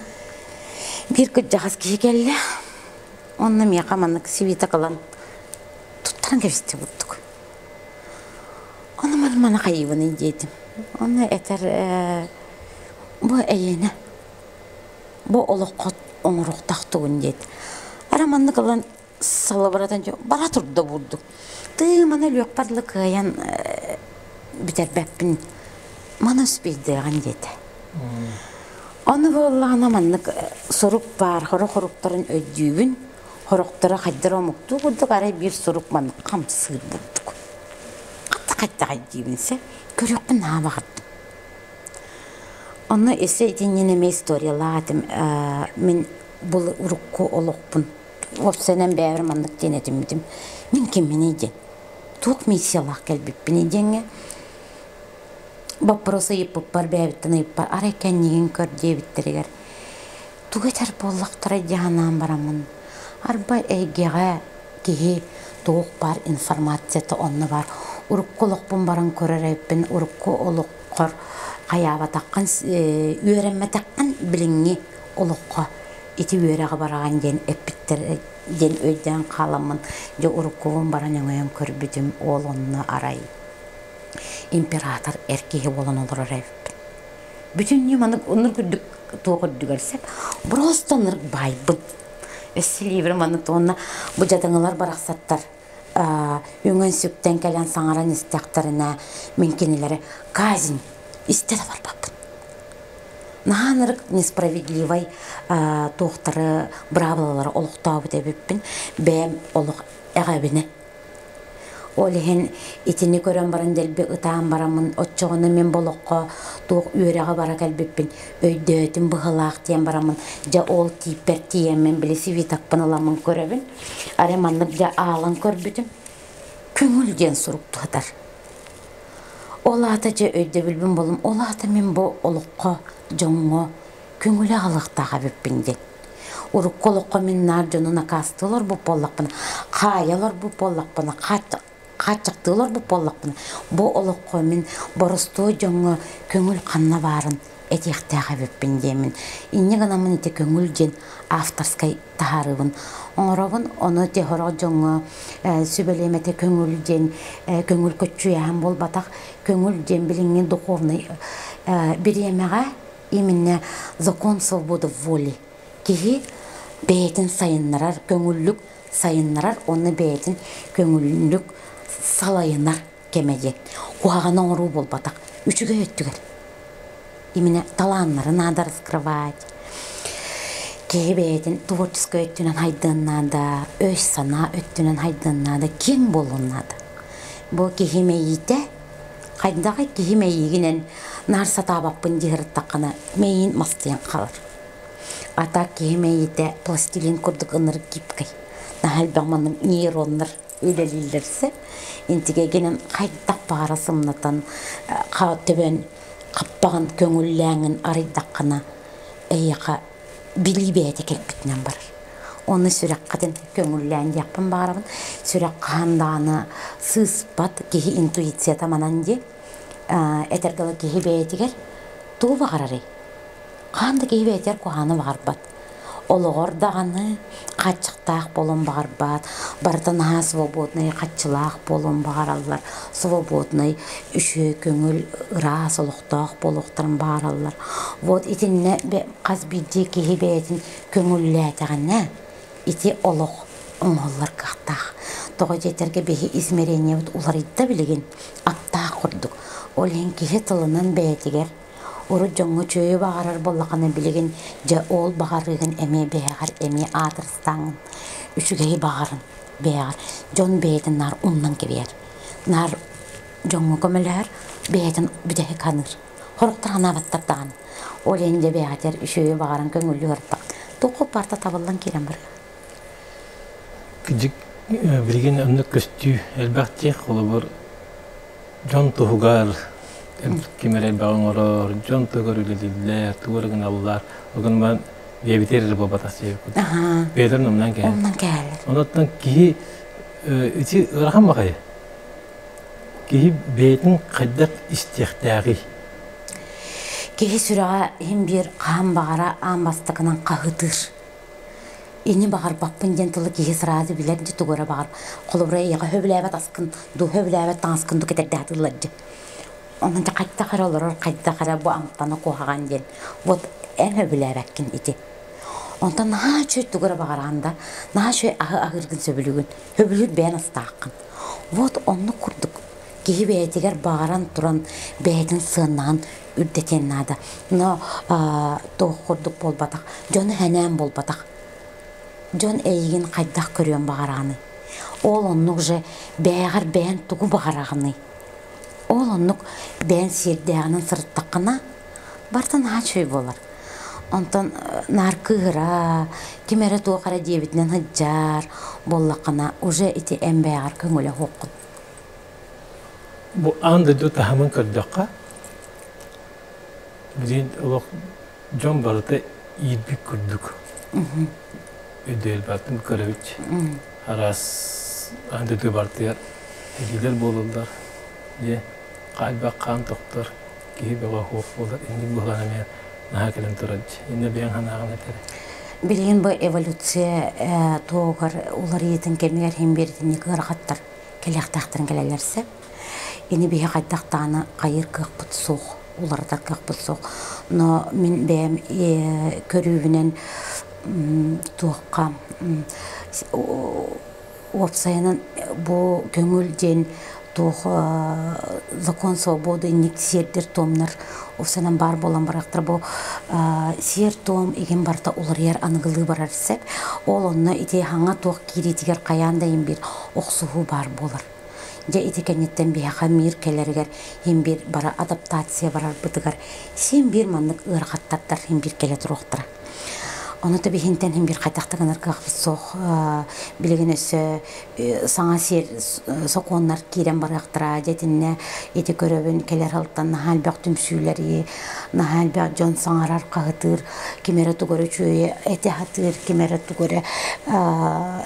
биир кырдьаҕас киһи кэллэ, онно миэхэ маннык свиток ылан туттаран кэбистэ курдук. Ону маны маны хайыыбыный диэтим. Ону этэр бу эйиэнэ бу олоххо оҥоруохтаах тугун диэт. Ара маннык ылан салыбыратан бара турда бурдук. Тыы маны өлүөхпэр дылы кыайан бүтэрбэппин. Маны успейдыаҕын диэтэ. Ону буоллаҕына маннык сурук баар, хоро-хоруктарын өйдүүбүн. Хорохторо хайдара омуктуу курдук арай биир сурук маннык хамсыыр бурдук. хайдаҕай диибин сэ. Көрүөхпүн наһаа баҕардым. Онно өссө итиннин эмиэ историялаах этим. Мин бу урукку олохпун уопсайынан бэйэбэр маннык диэн этиммитим. Мин кимминий диэн. Туох миссиялаах кэлбиппиний диэҥҥэ боппуруос ыйыппыппар бэйэбиттэн ыйыппар арай кэннигин көр диэбиттэригэр тугу этэр буоллахтарай дии санаан бараммын арба эйгэҕэ киһи туох баар информацията онно баар урукку олохпун баран көрөр эбиппин урукку олоххор хайаабатаххын үөрэммэтэххин билиҥҥи олоххо ити үөрэҕи бараҕын диэн эппиттэр диэн өйдөөн хааламмын дьэ уруккубун баран өҥөйөн көрбүтүм ол онно арай император эр киһи буолан олорор эбиппин. Бүтүннүү маннык оннук үрдүк туох үрдүгэр сеп просто ынырык баайбын. Өссө лиибир маннык уонна бу дьадаҥылар барахсаттар үҥэн-сүктэн кэлэн саҥаран истэхтэринэ мин кинилэри казнь истэ да барбаппын. Наһаа ынырык несправедливай туохтары быраабылалары олохтообут эбиппин. Бэйэм олох эҕэбинэ. Ол иһин итини көрөн баран дэлби ытаан бараммын, оччоҕуна мин бу олоххо туох үөрэҕэ бара кэлбиппин өйдөөтүм быһыылаах диэн бараммын, дьэ ол тииппэр тиийэммин били свитокпын ыламмын көрөбүн. Арай маннык дьэ аалан көрбүтүм, көҥүл диэн сурук туһатар. Ол аата дьэ өйдөбүлбүн буллум, ол аата мин бу олоххо, дьоҥҥо көҥүлү аҕалыахтаах эбиппин диэн. Урукку олоххо мин наар дьону накаастыы олорбут буоллахпына, хаайа олорбут буоллахпына, хааччахтыы олорбут буоллахпына, бу олоххо мин боростуой дьоҥҥо көҥүл ханна баарын этиэхтээх эбиппин диэммин. Инньэ гынаммын ити көҥүл диэн авторскай таһаарыыбын оҥоробун. Ону ити сорох дьоҥҥо сүбэлиэм этэ көҥүл диэн көҥүл көччүйээһин буолбатах. Көҥүл диэн билиҥҥи духовнай бириэмэҕэ Именно закон свободы воли. Киһи бэйэтин сайыннарар, көҥүллүк сайыннарар уонна бэйэтин көҥүллүк салайынар кэмэ диэн. Куһаҕаны оҥоруу буолбатах, үчүгэй өттүгэр. Именно талааннары надо раскрывать. Киһи бэйэтин творческай өттүнэн хайдыан наада, өй-санаа өттүнэн хайдыан наада, киэҥ буолуон наада. Бу киһи мэйиитэ Хайдаҕый киһи мэйиигинэн наар сатаабаппын дии сырыттаххына мэйиин мастыйан хаалар. А так киһи мэйиитэ пластилин курдук ынырык гибкай. Наһаа элбэх маннык нейроннар үлэлииллэрсэ интигэгинэн хайдах баҕара сымнатан төбөн хаппаҕын көҥүллээҥин арыйдаххына эйиэхэ билии бэйэтэ кэлбитинэн барар. Оны сүрэххитин көҥүллээн диэхпин баҕарабын. Сүрэх хаһан даҕаны сыыспат киһи интуицията манан дии. Этэргэ дылы киһи бэйэтигэр тугу баҕарарый? Хаһан да киһи бэйэтигэр куһаҕаны баҕарбат. Олоҕор даҕаны хааччахтаах буолуон баҕарбат, барыта наһаа свободнай, хаччылаах буолуон баҕараллар, свободнай, үчүгэй көҥүл, ыраас олохтоох буолуохтарын баҕараллар. Вот итиннэ хас биирдии киһи бэйэтин көҥүллээтэҕинэ, ити олох оҥоһуллар кыахтаах. Тоҕо диэтэргэ биһи измерениебит уларыйда билигин, аттаах курдук. Ол иһин киһи тылынан бэйэтигэр урут дьоҥҥо үчүгэйи баҕарар буоллахына билигин дьэ ол баҕарыыгын эмиэ бэйэҕэр эмиэ аатырыстааҥҥын үчүгэйи баҕарын бэйэҕэр дьон бэйэтин наар умнан кэбиһэр. Наар дьоҥҥо көмөлөһөр, бэйэтин бүтэһик саныыр. Сорохтор санаабаттар даҕаны. Ол иһин дьэ бэйэҕитигэр үчүгэйи баҕаран көҥүллүү сырыттах. Туохха барыта табыллан киирэн барыа. Кырдьык, билигин оннук көстүү элбэх дии. Холобур, дьон туһугар ким эрэ элбэҕи оҥорор, дьон туһугар үлэлииллэр, тугу эрэ гыналлар. Ол гынан баран бэйэбитигэр эрэ буолбатах диэбиккит. Бэйэлэрин умнан кэһэллэр. Умнан кэһэллэр. Онон киһи ити ыарахан баҕайы. Киһи бэйэтин хайдах истиэхтээҕий? Киһи сүрэҕэ иһин биир хаһан баҕара аан бастакынан хаһытыыр. Ини баҕарбаппын диэн тылы киһи сразу билэр дьи тугу эрэ баҕар. Холобура эйиэхэ сөбүлээбэт аскын дуу, сөбүлээбэт таҥаскын дуу кэтэрдэ сатыыллар дьи. Онон дьэ хайдах эрэ олорор, хайдах эрэ бу амтана куһаҕан диэн. Вот эн сөбүлээбэккин ити. Онтон наһаа үчүгэй тугу эрэ баҕараҕын да, наһаа үчүгэй аһы аһыыргын сөбүлүүгүн. Сөбүлүүр бэйэн астааххын. Вот оннук курдук киһи бэйэтигэр баҕаран туран бэйэтин сыаннаһын үрдэтиэн наада. Но туох курдук буолбатах, дьону сэнээн буолбатах. Дьон эйигин хайдах көрүөн баҕараҕыный? Ол оннук же бэйэҕэр бэйэн тугу баҕараҕыный? Ол оннук бэйэн сиэрдээҕинэн сырыттаххына, барыта наһаа үчүгэй буолар. Онтон наар кыыһыра, ким эрэ туох эрэ диэбитинэн сылдьар буоллаххына, уже ити эн бэйэҕэр көҥүлэ суоххун. Бу аан дойду таһымын көрдөххө, билигин олох дьон барыта иирбит курдук. Өйдөөл бартын көрөбүт. Араас аан дойду бартыгар эдиилэр буолаллар. Дьэ, хаалбах хаан тохтор, киһи бөҕө суох буолар. Инник быһылаан эмиэ наһаа кэлэн турар. Иннэ бэйэҥ санааҕын этэр. Билигин бу эволюция туогар уларыйыытын кэмигэр иһин биэритинник ыарахаттар кэлиэхтээхтэрин кэлэллэр сөп. Ини биһи хайдах даҕаны хайыыр кыахпыт суох, уларытар кыахпыт суох. Но мин бэйэм көрүүбүнэн туохха уопсайынан бу көҥүл диэн туох закон свободы инник сиэрдэр-туомнар уопсайынан баар буолан барахтар бу сиэр-туом игин барыта уларыйар аныгылыы барар сөп. Ол онно ити хаҥа туох киириитигэр хайаан да иһин биир охсуһуу баар буолар. Дьэ ити кэнниттэн биһиэхэ мир кэлэригэр иһин биир бара адаптация барарбытыгар син биир маннык ыарахаттардар иһин биир кэлэ туруохтара. Ону тэбиһинтэн иһин биир хайдах да гынар кыахпыт суох. Билигин өссө саҥа сиэр сокуоннар киирэн барыахтара. Дьэ итиннэ ити көрөбүн кэлэр сылтан наһаа элбэх түмсүүлэри, наһаа элбэх дьон саҥарар, хаһытыыр, ким эрэ тугу эрэ үчүгэйи этэ сатыыр, ким эрэ тугу эрэ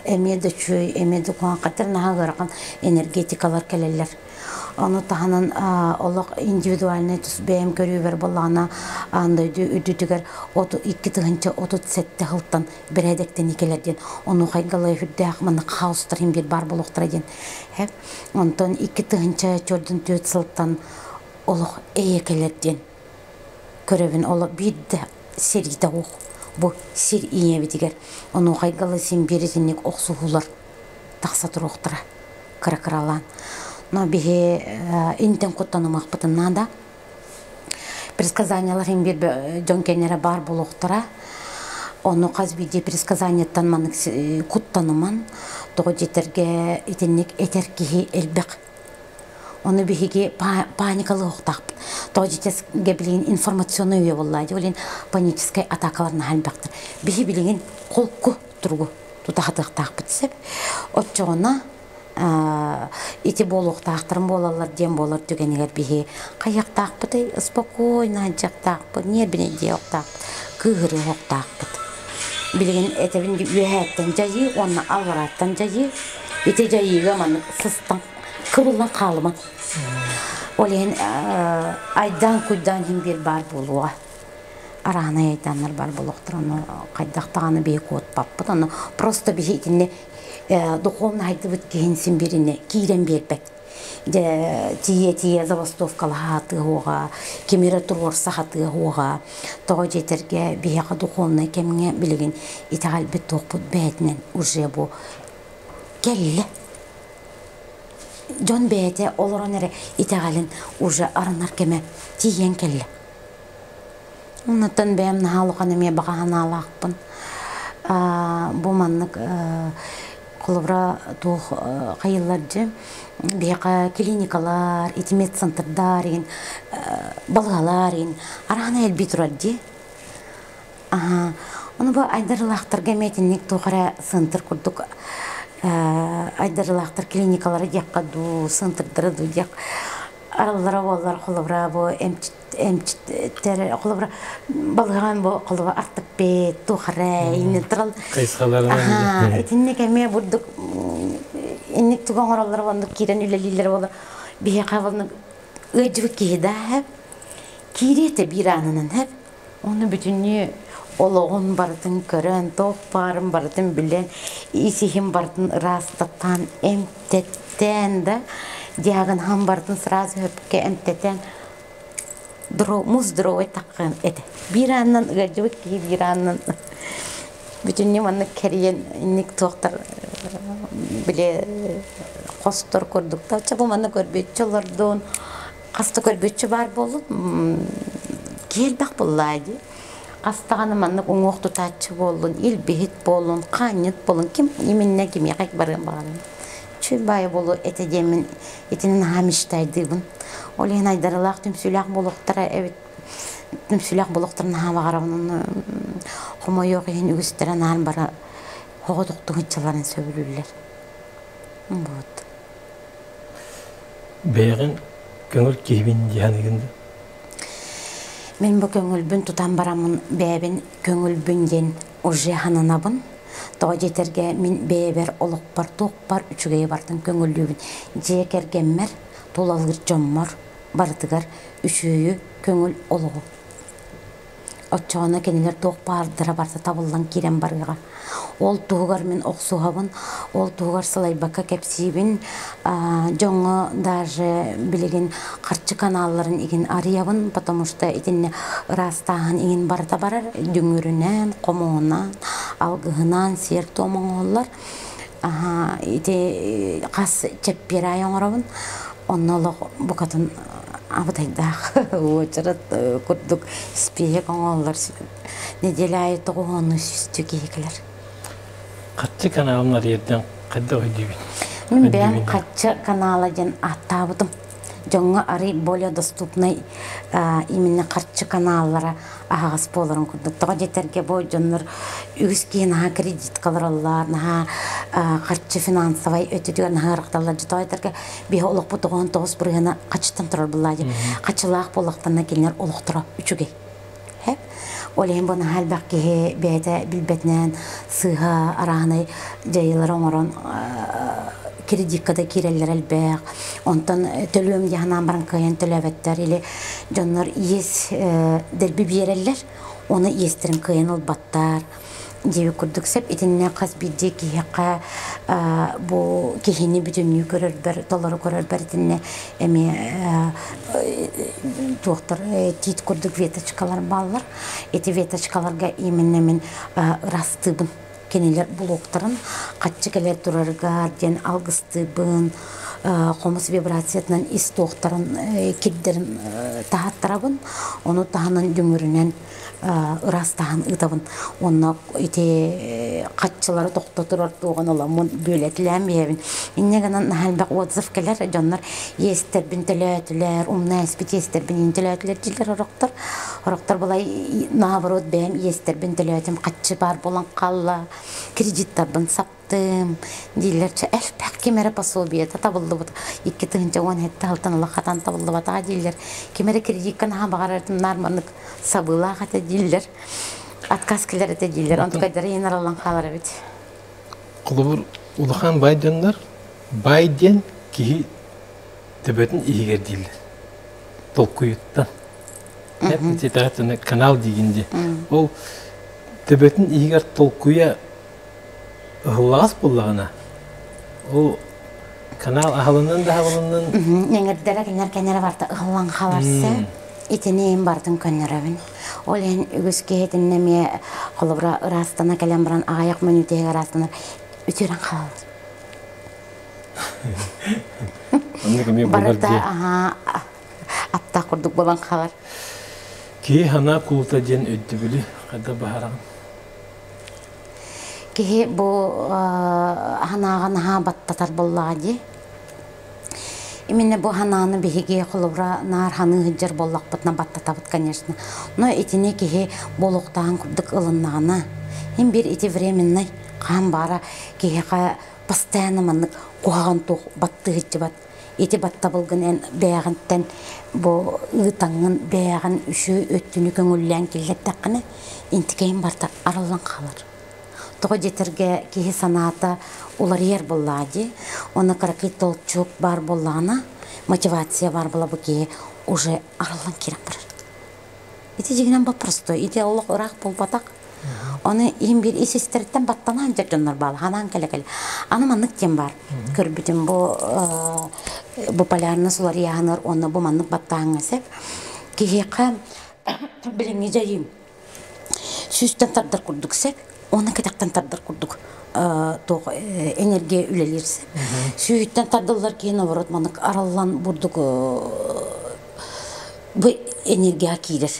эмиэ да үчүгэй, эмиэ да куһаҕан хаттар наһаа ыарахан энергетикалар кэлэллэр. Ону таһынан олох индивидуальнай тус бэйэм көрүүбэр буоллаҕына аан дойду үрдүтүгэр 2037 сылтан бэрээдэктэнии кэлэр диэн онуоха үрдээх маннык хаостар иһин биир баар буолуохтара диэн. Онтон 2044 сылтан олох эйэ кэлэр диэн көрөбүн олох биирдэ сэриитэ суох бу сир ийэбитигэр онуоха син биир итинник охсуһуулар тахса туруохтара кыра-кыралаан. Но биһи интен куттанымахпытын наада. Предсказаниялар иһин биир дьон кэннэрэ баар буолуохтара. Ону хас биирдии предсказаниеттан маннык куттаныман, тоҕо дьиэтэргэ итинник этэр киһи элбэх. Ону биһиги паникалыахтаахпыт. Тоҕо дьиэтэргэ билигин информационный үйэ буолла. Дьэ, паническай атакалар наһаа элбэхтэр. Биһи билигин холку туругу тута хатыахтаахпыт сөп. Оччоҕуна ити буолуохтаахтарын буолаллар диэн буолар түгэнигэр биһи хайыахтаахпытый спокойно сылдьыахтаахпыт, ньиэрбинэйдиэхтаахпыт, кыыһырыахтаахпыт. Билигин этэбин үөһээттэн дьайыы уонна алларааттан дьайыы. Ити дьайыыга маннык сыстан кыбыллан хаалымаҥ. Ол иһин айдаан-куйдаан иһин биир баар буолуоҕа. Араанай айдааннар бар буолуохтар, ону хайдах даҕаны биһи куотпаппыт, ону просто биһи итиннэ духовно хайдыбыт киһин син бииринэ киирэн биэрбэт. Дьэ тиийэ-тиийэ забастовкалаһа сатыа ким эрэ туруорса сатыа тоҕо дьиэтэргэ биһиэхэ духовнай кэмҥэ билигин итэҕэлбит туохпут бэйэтинэн уже бу кэллэ. Дьон бэйэтэ олорон эрэ итэҕэлин уже арынар кэмэ тиийэн кэллэ. Оннуттан бэйэм наһаа улахан эмиэ баҕа санаалаахпын. Бу маннык холобура туох хайыллар дьэ биһиэхэ клиникалар, ити медцентрдар иһин балыыһалар иһин араана элбии турар дии. Аха. Ону бу айдарылаахтарга эмиэ итинник туох эрэ центр курдук айдарылаахтар клиникалара диэххэ дуу, центрдара дуу диэх араллара буоллар холобура бу эмчиттэр холобура балыһаан бу холобура ортопед туох эрэ иннин хайысхаларынан итинник эмиэ бурдук инник тугу оҥороллор оннук киирэн үлэлииллэр буолар биһиэхэ оннук ыалдьыбыт киһи да хэп киириэ биир аанынан хэп ону бүтүннүү олоҕун барытын көрөн туох баарын барытын билэн ис иһин барытын ыраастатан эмтэттээн да диагноһын барытын сразу хөпкө эмтэтэн муус здоровый таххын этэ. Биир аанынан ыалдьыбыт киһи биир аанынан бүтүннүү маннык кэрийэн инник туохтар били хостор курдук да чэ бу манна көрбүөччү олордун хас да көрбүөччү баар буоллун киһи элбэх буоллаа дии хас даҕаны маннык уҥуох тутааччы буоллун илбиһит буоллун хаанньыт буоллун ким иминнэ кимиэхэ барыан баҕаран. Үчүгэй баайы буолуо этэ диэммин итини наһаа мечтайдыыбын. Ол иһин айдарылаах түмсүүлээх буолуохтара эбит түмсүүлээх буолуохтарын наһаа баҕарабын. Онно хомойуох иһин үгүстэрэ наһаа бара оҕотохтук сылдьалларын сөбүлүүллэр. Вот. Бэйэҕин көҥүл киһибин дии саныыгын да? Мин бу көҥүлбүн тутан бараммын бэйэбин көҥүлбүн диэн уже сананабын. Тоҕо диэтэргэ мин бэйэбэр олохпор туохпар үчүгэйи барытын көҥүллүүбүн. Дьиэ кэргэммэр, тулалыыр дьоммор барытыгар үчүгэйи көҥүл олоҕу Оччоҕуна кинилэр туох баардара барыта табыллан киирэн барыаҕа. Ол туһугар мин охсуһабын, ол туһугар сылайбакка кэпсиибин. Дьоҥҥо даже билигин харчы каналларын игин арыйабын, потому что итиннэ ыраастааһын игин барыта барар. Дүҥүрүнэн, хомуһунан, алгыһынан сиэр-туом оҥоһуллар. Ити хас чэппиэр аайы оҥоробун. Онно олох букатын абытайдаах уочарат курдук испииһэк оҥоһуллар. Неделя аайы тоҕуһуонну сүүстүү киһи кэлэр. Хаччы каналын арыйардан хайдах өйдүүбүн? Мин бэйэм Хаччы канала диэн ааттаабытым. Дьоҥҥо арый более доступный именно харчы каналлара аһаҕас буоларын курдук. Тоҕо диэтэргэ бу дьоннор үгүс киһи наһаа кредитка олороллор, наһаа харчы финансовай өттүтүгэр наһаа ырахталлар. Тоҕо диэтэргэ биһи олохпут 99 бырыһыана хаччыттан турар буоллаа дии. Хаччылаах буоллахтарына кинилэр олохторо үчүгэй. Ол иһин бу наһаа элбэх киһи бэйэтэ билбэтинэн сыыһа арааһынай дьайыылары оҥорон кредикка да киирэллэр элбэх. Онтон төлүөм дии санаан баран кыайан төлөөбөттөр или дьоннор иэс дэлби биэрэллэр, оны иэстэрин кыайан ылбаттар диэбит курдук сөп. Итиннэ хас биирдии киһиэхэ бу киһини бүтүннүү көрөрбөр, толору көрөрбөр итиннэ эмиэ туохтар тиит курдук веточкалар бааллар. Ити веточкаларга именно мин ырастыыбын. Кинилэр блоктарын хаччы кэлэр турарыгар диэн алгыстыыбын, хомус вибрациятынан ис туохтарын кирдэрин таһаттарабын. Ону таһынан дүҥүрүнэн ыраастаһан ыытабын. Уонна ити хаччылары тохтотурар туоҕун оламмын бүөлэтилээн биһэбин. Инньэ гынан наһаа элбэх отзыв кэлэр. Дьоннор иэстэрбин төлөөтүлэр, умна эспит иэстэрбин иин төлөөтүлэр дииллэр орохтор. Орохтор былай наоборот бэйэм иэстэрбин төлөөтүм, хаччы баар буолан хаалла, кредиттарбын сап дииллэр чэ элбэх ким эрэ пособиета табыллыбыт 2017 сылтан ыла хатан табыллыбатаҕа дииллэр ким эрэ кредикка наһаа баҕарар наар маннык сабыылаах этэ дииллэр отказ кэлэр этэ дииллэр онтукайдара иһин араллан хаалар эбит Холобур, улахан баай дьоннор баай диэн киһи төбөтүн иһигэр дииллэр. Толкуйуттан. Канал диигин дии. Ол төбөтүн иһигэр толкуйа ыһыллаҕас буоллаҕына, ол канал аһылыннын да аһылыннын Эҥэрдэрэ кинилэр кэннэрэ барыта ыһыллан хааларса итини иһин барытын көннөрөбүн. Ол иһин үгүс киһи итиннэ эмиэ холобура ыраастана кэлэн баран аҕыйах мүнүүтэ иһигэр ыраастана үтүөрэн хаалар. Оннук эмиэ буолар Барыта дии. аһаа аттаах курдук буолан хаалар. Киһи санаа кулута диэн өйдөбүлү хайдах быһаараҕын? Киһи бу санааҕа наһаа баттатар буоллаҕа дии. Именно бу санааны биһиги холобура наар саныы сылдьар буоллахпытына баттатабыт, конечно. Но итини киһи буолуохтааҕын курдук ылыннаҕына, им биир ити временный хаан баара киһиэхэ постоянно маннык куһаҕан туох баттыы сылдьыбат. Ити баттабылгын эн бэйэҕиттэн бу ыытаҥҥын бэйэҕин үчүгэй өттүнү көҥүллээн киллэрдэххинэ, интикэйин барыта арыллан хаалар. Тоҕо диэтэргэ киһи санаата уларыйар буоллаҕа дии. Уонна кыракый толчок баар буоллаҕына, мотивация баар буола бу киһи уже арыллан киирэн барар. Ити дьиҥинэн боппуростой, ити олох ыраах буолбатах. Оны иһин биир ис истэриттэн баттанаан дьэр дьоннор баал, ханаан кэлэ-кэлэ. Аны маннык диэн баар. Көрбүтүм бу бу полярный уларыйааһынар уонна бу маннык баттааҥҥа сеп. Киһиэхэ билиҥҥи дьайыым сүүстэн тардар курдук сеп, уонна кэтэхтэн тардар курдук туох энергия үлэлиир сеп. Сүүһүттэн тардыллар киһи наоборот маннык араллан бурдук бу энергия киирэр.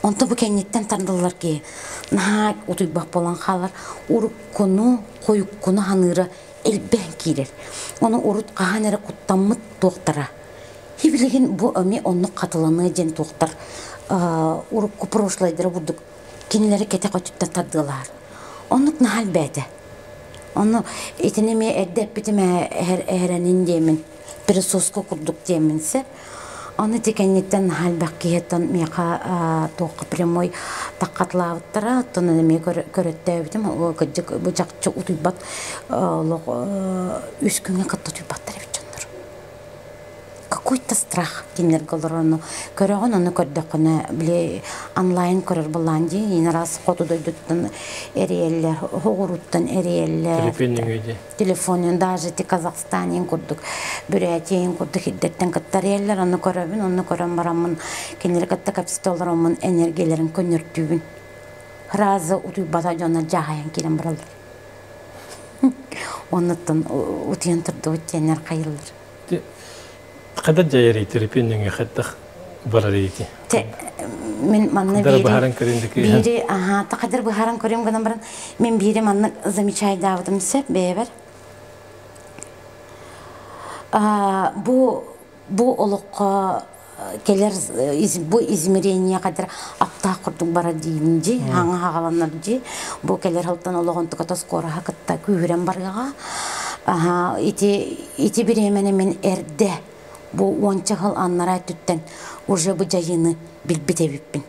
Онто бу кэнниттэн тардыллар киһи наһаа утуйбах буолан хаалар. Уруккуну, хойуккуну ханыыра Элбээн киирэр. Ону урут хаһан эрэ куттаммыт туохтара. Билигин бу эмиэ оннук хатыланыа диэн туохтар урукку прошлайдара курдук кинилэри кэтэх өттүттэн тардыалаһар. Оннук наһаа элбээтэ. Ону итини эмиэ эрдэ эппитим эһэрэнин диэмин, присоска курдук диэмин сөп. Ону ити кэнниттэн наһаа элбэх киһиттэн миэхэ туохха прямой таххатлаабыттара, оттон эмиэ көрөттөөбүтүм. Кырдьык бу чахчы утуйбат олох үс күҥҥэ кытта утуйбаттар эбит дьоннор. Какой-то страх кинилэргэ олорор көрөҕүн, ону көрдөххүнэ, били онлайн көрөр буоллаан дии, иин араас хоту дойдуттан эрийэллэр, оҕуруттан эрийэллэр. Телефонун даже ти Казахстанин курдук, Бүрээтийин курдук ирдэттэн кытта эрийэллэр, ону көрөбүн, ону көрөн бараммын, кинилэри кытта кэпсэтэ олороммун энергияларын көннөртүүбүн. Разы утуйбата дьоно дьаһайан киирэн бараллар. Оннуттан утуйан турдубут диэннэр хайыллар. Хада дьайар терапия хаттах барар ити. Мин манна биири биири аха тахадыр быһааран көрүм гынан баран мен биири манна замечайдаабытым сөп бэйэбэр. Бу бу олоххо кэлэр бу измерение кадыр аптаах курдук барар диибин дии хаҥа хаҕаланар дии бу кэлэр сылтан олоҕун туката скороһа кытта күүһүрэн барыаҕа ити ити бириэмэни мин эрдэ бу уонча сыл аннараа өттүттэн уже бу дьайыыны билбит эбиппин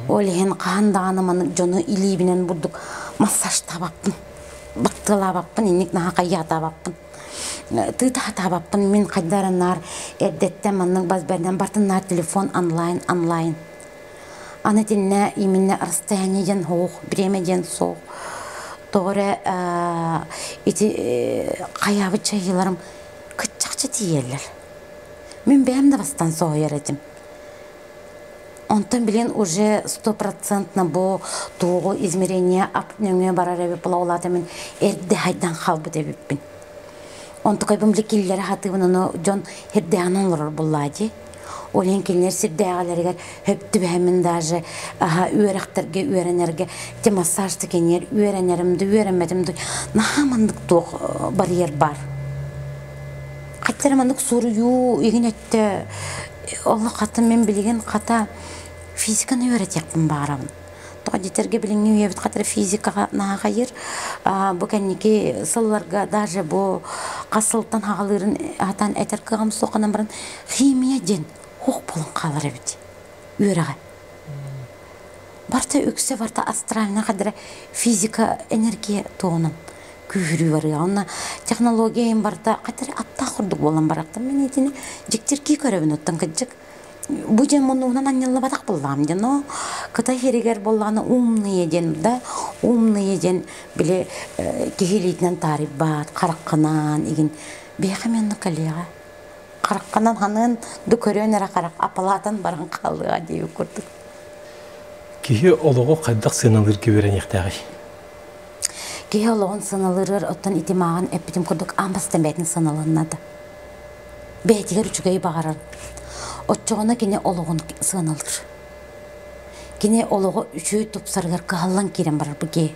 ол иһин хаһан даҕаны маннык дьону илиибинэн бурдук массажтаабаппын баттыалаабаппын инник наһаа хайаатаабаппын тыыта хатаабаппын мин хайдара наар эрдэттэн маннык бас бэрдэн бартын наар телефон онлайн онлайн аны итиннэ именно расстояние диэн суох время диэн суох тоҕо эрэ ити хайаабыт чайыыларым кыччахча тиийэллэр мин бэйэм да бастаан соһуйар этим онтон билин уже стопроцентно бу туоҕу измерение ап нөҥүө барар эбит була улаата мин эрдэ хайдан хаалбыт эбиппин онтукайбын били киллэрэ хатыыбын ону дьон сирдээҕин олорор буллаа дии ол иһин кинилэр сирдээҕилэригэр хөп түбэһэммин даже аха үөрэхтэргэ үөрэнэргэ те массаж кинилэр үөрэнэрим да үөрэммэтим да наһаа маннык туох барьер бар хаттара маннык суруйуу игин өттө Олох хата мин билигин хата физиканы үөрэтиэхпин баҕарабын. Тоҕо диэтэргэ билиҥҥи үйэбит хатара физикаҕа наһаҕайыр. Бу кэнники сылларга даже бу хас сылтан хаҕалыырын хатан этэр кыаҕым суохханан баран химия диэн хуох буолан хаалар эбит үөрэҕэ. Барта үксэ барта астральнай хадара физика энергия туһунан күүһүрүү барыа. Онно технология иһин барыта хатары аттаах курдук буолан барахтан мин итини дьиктиргии көрөбүн оттон кырдьык бу дьэн муннугунан анньыллыбатах буоллаҕым дьэ но кытай иһигэр буоллаҕына умные диэн да умные диэн били киһи илиитинэн таарыйбат хараххынан игин биһиэхэ мен онно кэлиэҕэ хараххынан ханыан ду көрүөн эрэ харах апалаатан баран хаалыаҕа диэбит курдук Киһи олоҕу хайдах сыаналыырга үөрэниэхтээҕий? Киһи олоҕун сыаналыырыгар оттон ити мааҕын эппитим курдук аан бастаан бэйэтин сыаналанна да. Бэйэтигэр үчүгэйи баҕарар. Оччоҕуна кини олоҕун сыаналыыр. Кини олоҕу үчүгэй тупсарыгар кыһаллан киирэн барар бу киһи.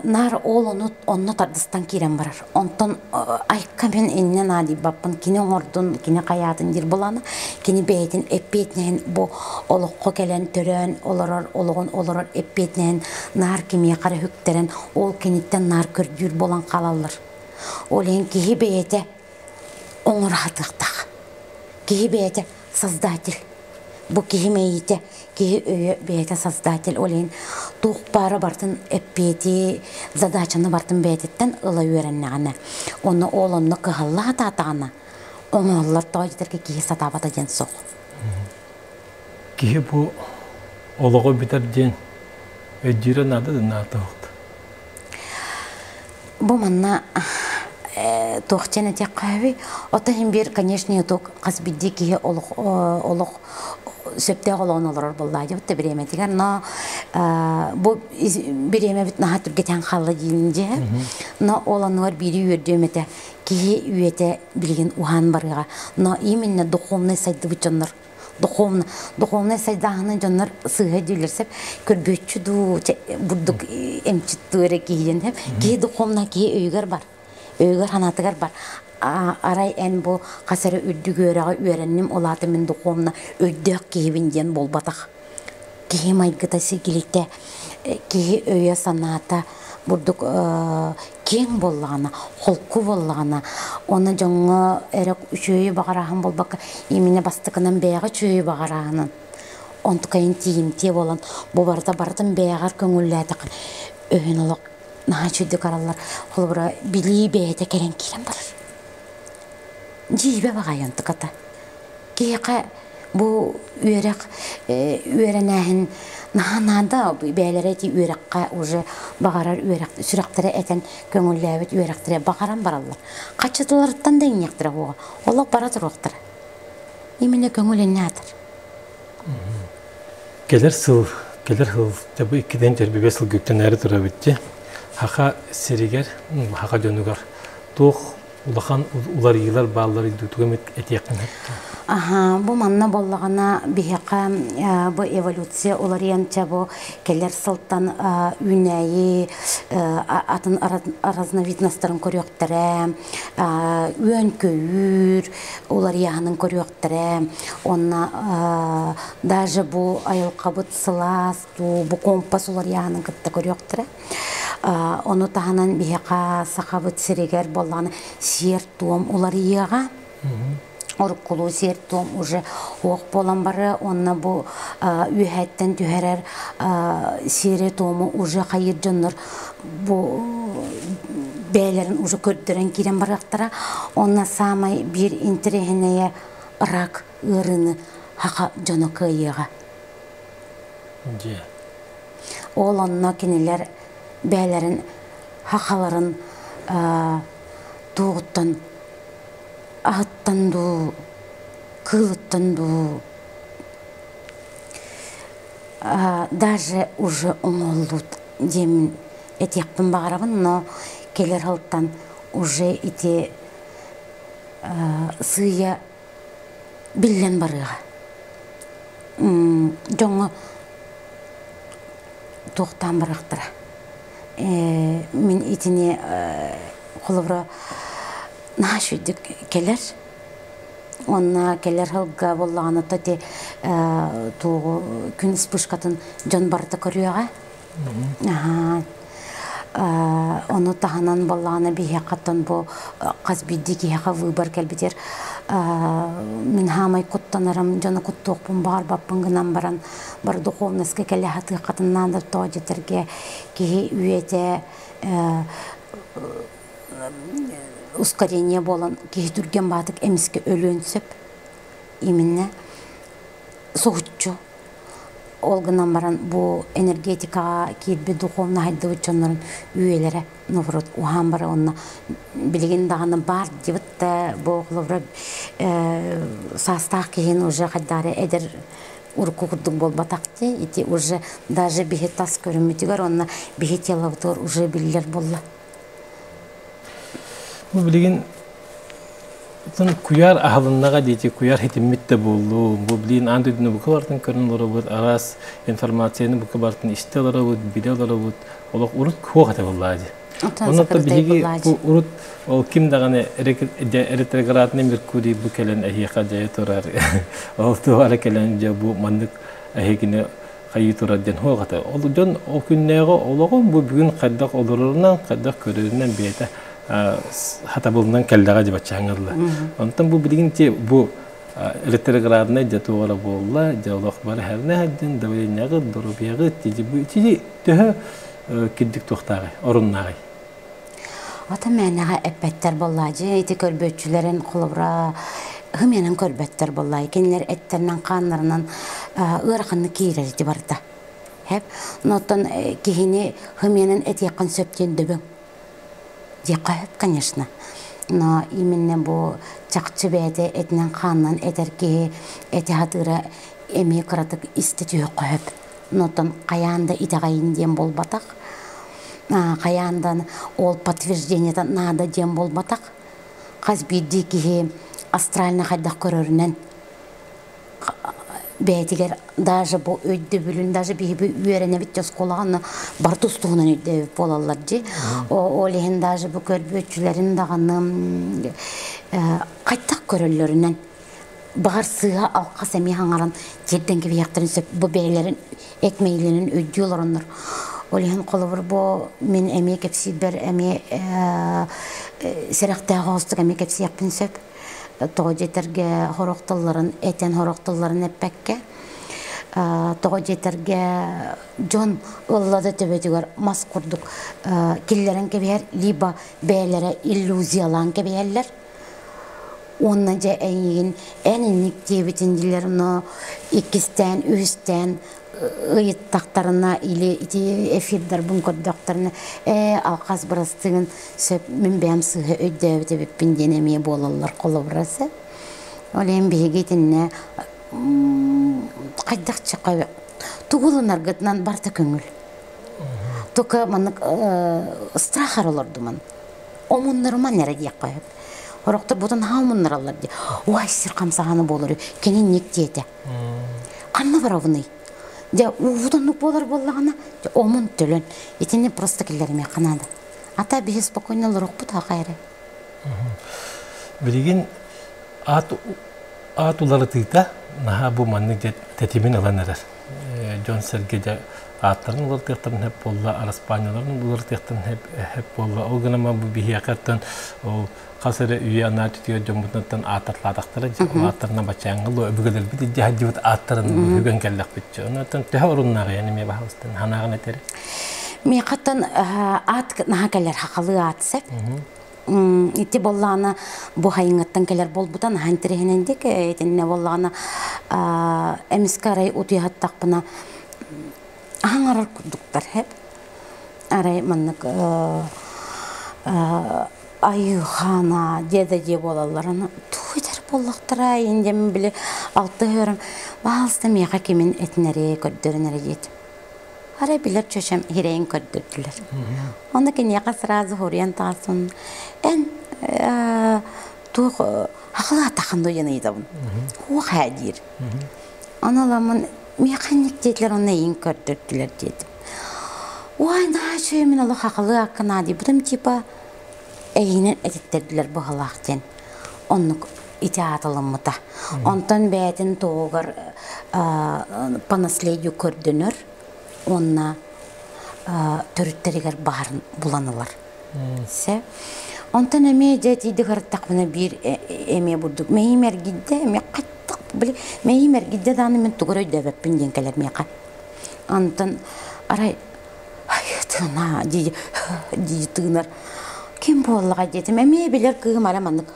Наар ол ону онно тардыстан киирэн барар. Онтон айка мин иннэ наадыйбаппын, кини оҥордун, кини хайаатын диир булана, кини бэйэтин эппиэтинэһин бу олоххо кэлэн төрөөн олорор, олоҕун олорор эппиэтинэһин наар кимиэхэ эрэ үктэрэн, ол киниттэн наар көрдүүр буолан хаалаллар. Ол иһин киһи бэйэтэ оҥоро сатыахтаах. Киһи бэйэтэ создатель. Бу киһи мэйиитэ, киһи өйө бэйэтэ создатель. Ол иһин туох баара бартын эппиэти, задачаны бартын бэйэтиттэн ыла үөрэннэҕинэ, онно ол онно кыһалла сатаатаҕына, оҥоһуллар тоҕо диэтэргэ киһи сатаабата диэн суох. Киһи бу олоҕу бүтэр диэн өйдүүрэ наада да наада Бу манна туох диэн этиэххэ Оттон иһин биир, конечно, туох хас биирдии киһи олох олох сөптөөх олоҕун олорор буоллаа дии бириэмэтигэр но бу бириэмэбит наһаа түргэтэн хаалла диин дьэ но ол оннугар биири үөрдүөм этэ киһи үйэтэ билигин уһаан барыаҕа но именно духовный сайдыбыт дьоннор. Духовно, духовнай сайдааһыны дьоннор сыыһа дииллэр сеп. Көрбүөччү дуу, бурдук эмчит дуу эрэ киһи диэн сеп. Киһи духовно киһи өйүгэр бар. Өйүгэр санаатыгар бар. Арай эн бу хас эрэ үрдүк үөрэҕи үөрэнним, ол аата мин духовно өйдөөх киһибин диэн буолбатах. Киһи майгыта сигилитэ, киһи өйө-санаата бурдук киэҥ буоллаҕына, холку буоллаҕына, уонна дьоҥҥо эрэ үчүгэйи баҕарааһын буолбакка, именно бастакынан бэйэҕэ үчүгэйи баҕарааһынын, онтукайын тиийимтиэ буолан, бу барыта барытын бэйэҕэр көҥүллээтэххэ, өһүн олох наһаа үчүгэйдик араллар. Холобура, билии бэйэтэ кэлэн киирэн барар. Дьиибэ баҕайы онтуката. Киһиэхэ бу үөрэх үөрэнээһин наһаа наада бэйэлэрэ ити үөрэххэ уже баҕарар үөрэх сүрэхтэрэ этэн көҥүллээбит үөрэхтэрэ баҕаран бараллар. Хаччытыларыттан да иҥниэхтэрэ буоҕа. Олох бара туруохтара. Именно көҥүл иннэ аатар. Кэлэр сыл, кэлэр сыл бу иккиден төрбүбэ сыл күктэнээри турабытти. Хаха сиригэр, хаха дьонугар туох улахан уларыйыылар бааллар тугу эмит этиэххин сөп. Аха, бу манна буоллаҕына биһиэхэ бу эволюция уларыйан чэ бу кэлэр сылтан үүнээйи атын разновидностарын көрүөхтэрэ, үөн-көйүүр уларыйаһынын көрүөхтэрэ, уонна даже бу айылҕабыт сылаас дуу, бу компас уларыйаһынын кытта көрүөхтэрэ. Ону таһынан биһиэхэ Сахабыт сиригэр буоллаҕына сиэр-туом уларыйыаҕа. Уруккулуу сиэр-туом уже уох буолан барыа уонна бу үөһэттэн түһэрэр сиэри-туому уже хайыыр дьоннор бу бэйэлэрин уже көрдөрөн киирэн барыахтара. Онно саамай биир интэриэһинэйэ рак ыарыыны саха дьоно кыайыаҕа. Дьиэ. Ол онно кинилэр бэйэлэрин сахаларын туоҕуттан аһыттан дуу, кыылыттан дуу даже уже оҥоһуллубут диэммин этиэхпин баҕарабын, но кэлэр сылтан уже ити сыыйа биллэн барыаҕа. Дьоҥҥо туохтаан барыахтара. Мин итини холобура наһаа үчүгдүк кэлэр. Уонна кэлэр сылга буоллаҕына то ити туоҕу күн вспышкатын дьон барыта көрүөҕэ. Ону таһынан буоллаҕына биһиэхэттэн бу хас биирдии киһиэхэ выбор кэлбитигэр мин хаамай куттанарым, дьону куттуохпун баҕарбаппын гынан баран бары духовноска кэлэ сатыаххытын наада тоҕо дьэтэргэ киһи үйэтэ ускорение буолан киһи түргэн баатык эмискэ өлүөн сөп именно соһуччу Ол гынан баран бу энергетикаҕа киирбит духовно хайдыбыт дьоннорун үйэлэрэ наоборот уһаан бара уонна билигин даҕаны баар диэбит да бу холобура саастаах киһини уже хайдаары эдэр урукку курдук буолбатах дии ити уже даже биһи тас көрүммүтүгэр уонна биһи телобутугар уже биллэр буолла. Бу билигин Оттон куйаар аһылыннаҕа диэти куйаар хитиммит да буоллун, бу билигин аан дойдуну бука барытын көрөн олоробут, араас информацияны бука барытын истэ олоробут, билэ олоробут, олох урут суох этэ буоллаа дии. Оттон Онон закрытай биһиги буоллаа бу дии. урут ол ким даҕаны ретроградный Меркурий бу кэлэн эһиэхэ дьайа турар, ол туора кэлэн дьэ бу маннык эһигини хайыы турар диэн суох этэ. Ол дьон ол күннээҕи олоҕун бу бүгүн хайдах олорорунан, хайдах көрөрүнэн бэйэтэ хатабылынан кэллэҕэ дии баччааҥҥа Онтон бу билигин ти бу ретрограднай дьэ туора буолла, дьэ олох бары хэрнэ дьин давлениеҕыт, доруобуйаҕыт тиди бу тиди төһө кирдик туохтааҕый, оруннааҕый? Ата мээнэҕэ эппэттэр буоллаа дьэ ити көрбүөччүлэрин холобура хымыйанан көрбөттөр буоллаа кинилэр эттэринэн хааннарынан ыараханнык киирэр ити барыта хэп оттон киһини хымыйанан этиэххин сөп диэн дөбөҥ диэххэ сөп конечно но именно бу чахчы бэйэтэ этинэн хаанынан этэр киһи эти сатыыра эмиэ кыратык истэ түһүөххэ сөп оттон хайаан да итэҕэйин диэн буолбатах хайаан да ол подтверждениета наада диэн буолбатах хас биирдии киһи астрально хайдах көрөрүнэн Бэйэтигэр даже бу өйдөбүлүн, даже биһиги үөрэнэбит оскуолаҕа бар тус-туһунан өйдөбүт буолаллар дии. Ол иһин даже бу көрбүөччүлэрин даҕаны хайтах көрөллөрүнэн баҕар сыыһа алхас эмиэ хаҥаран тиэрдэн кэбиһиэхтэрин сөп бу бэйэлэрин эт мэйилэрин өйдүү олороннор. Ол иһин холобур бу мин эмиэ кэпсиирбэр эмиэ сэрэхтээх оҕустук эмиэ кэпсиэхпин сөп. Тоҕо диэтэргэ сорох тылларын этэн, сорох тылларын эппэккэ. Тоҕо диэтэргэ дьон ылла да төбөтүгэр мас курдук киллэрэн кэбиһэр, либо бэйэлэрэ иллюзиялаан кэбиһэллэр. Уонна дьэ эйигин эн инник диэбитин дииллэр, но иккистээн, үһүстээн ыйыттахтарына или ити эфирдарбын көрдөхтөрүнэ ээ алхас бырастыгын сөп мин бэйэм сыыһа өйдөөбүт эбиппин диэн эмиэ буолаллар холобура сөп. Ол иһин биһиги итиннэ хайдах тугу ылынаргытынан барыта көҥүл. Только маннык страхар олордуман. Омуннарыман эрэ диэххэ сөп. Орохтор бутун наһаа омуннараллар дии. Ой, сир хамсаһаны буолар кини ник диэтэ. Ханна барабыный? Дьэ, уубут оннук буолар буоллаҕына, омун төлөн. Итини просто киллэримиэххэ наада. Ата биһи спокойно олоруохпут аха эрэ. Билигин аат аат уларытыыта наһаа бу маннык дьэ тэтимин ылан эрэр. Дьон-сэргэ дьэ ааттарын уларытыахтарын сөп буолла, араспаанньаларын уларытыахтарын сөп буолла. Ол гынан бу биһиэхэттэн ол хас эрэ үйэ анаа түтүгэр дьоммутунаттан ааттарлаатахтара дьэ ол ааттарына баччааҥҥа луо өбүгэлэрбит илдьэ сылдьыбыт ааттарын бүгэн кэллэхпит дьэ. Онон төһө оруннааҕый эмиэ баһаалыстан санааҕын этэр. Миэхэттэн аат наһаа кэлэр хахалыы аат сөп. Ити буоллаҕына бу хайыҥҥаттан кэлэр буолбута наһаа интэриэһинэйдик итиннэ буоллаҕына эмискэ арай утуйаһаттахпына аһаҥарар курдуктар хэп арай маннык айыхана диэдэ диэ буолаллар аны тугу этэр буоллахтара индем били алты көрөм баалыста миэхэ кимин этинэри көрдөрөн эрэ диэтим. Арай билэр чөчөм иһирэйин көрдөрдүлэр. Онно киниэхэ сразу хоруйан таҕыстым. Эн туох ахылаатахын дуо диэн ыйытабын. Хуох ээ диир. Ону ыламмын миэхэ инник диэтилэр онно эйигин көрдөрдүлэр диэтим. Ой, наһаа үчүгэй мин олох ахылыы аккынаа диэбитим типа эйигинэн этиттэрдилэр быһалаах диэн. Оннук ити аатыламмыта. Онтон бэйэтин туһугар по наследию көрдөнөр уонна төрүттэригэр баарын булан ылар. Се. Онтон эмиэ дьэ тиийди кырыттахпына биир эмиэ бурдук мэйиим эргийдэ эмиэ хаттах били мэйиим эргийдэ даҕаны мин тугу эрэ өйдөөбөппүн диэн кэлэр миэхэ. Онтон арай тыына дии дии тыынар. Ким буоллаҕай диэтим эмиэ билэр кыыһым арай маннык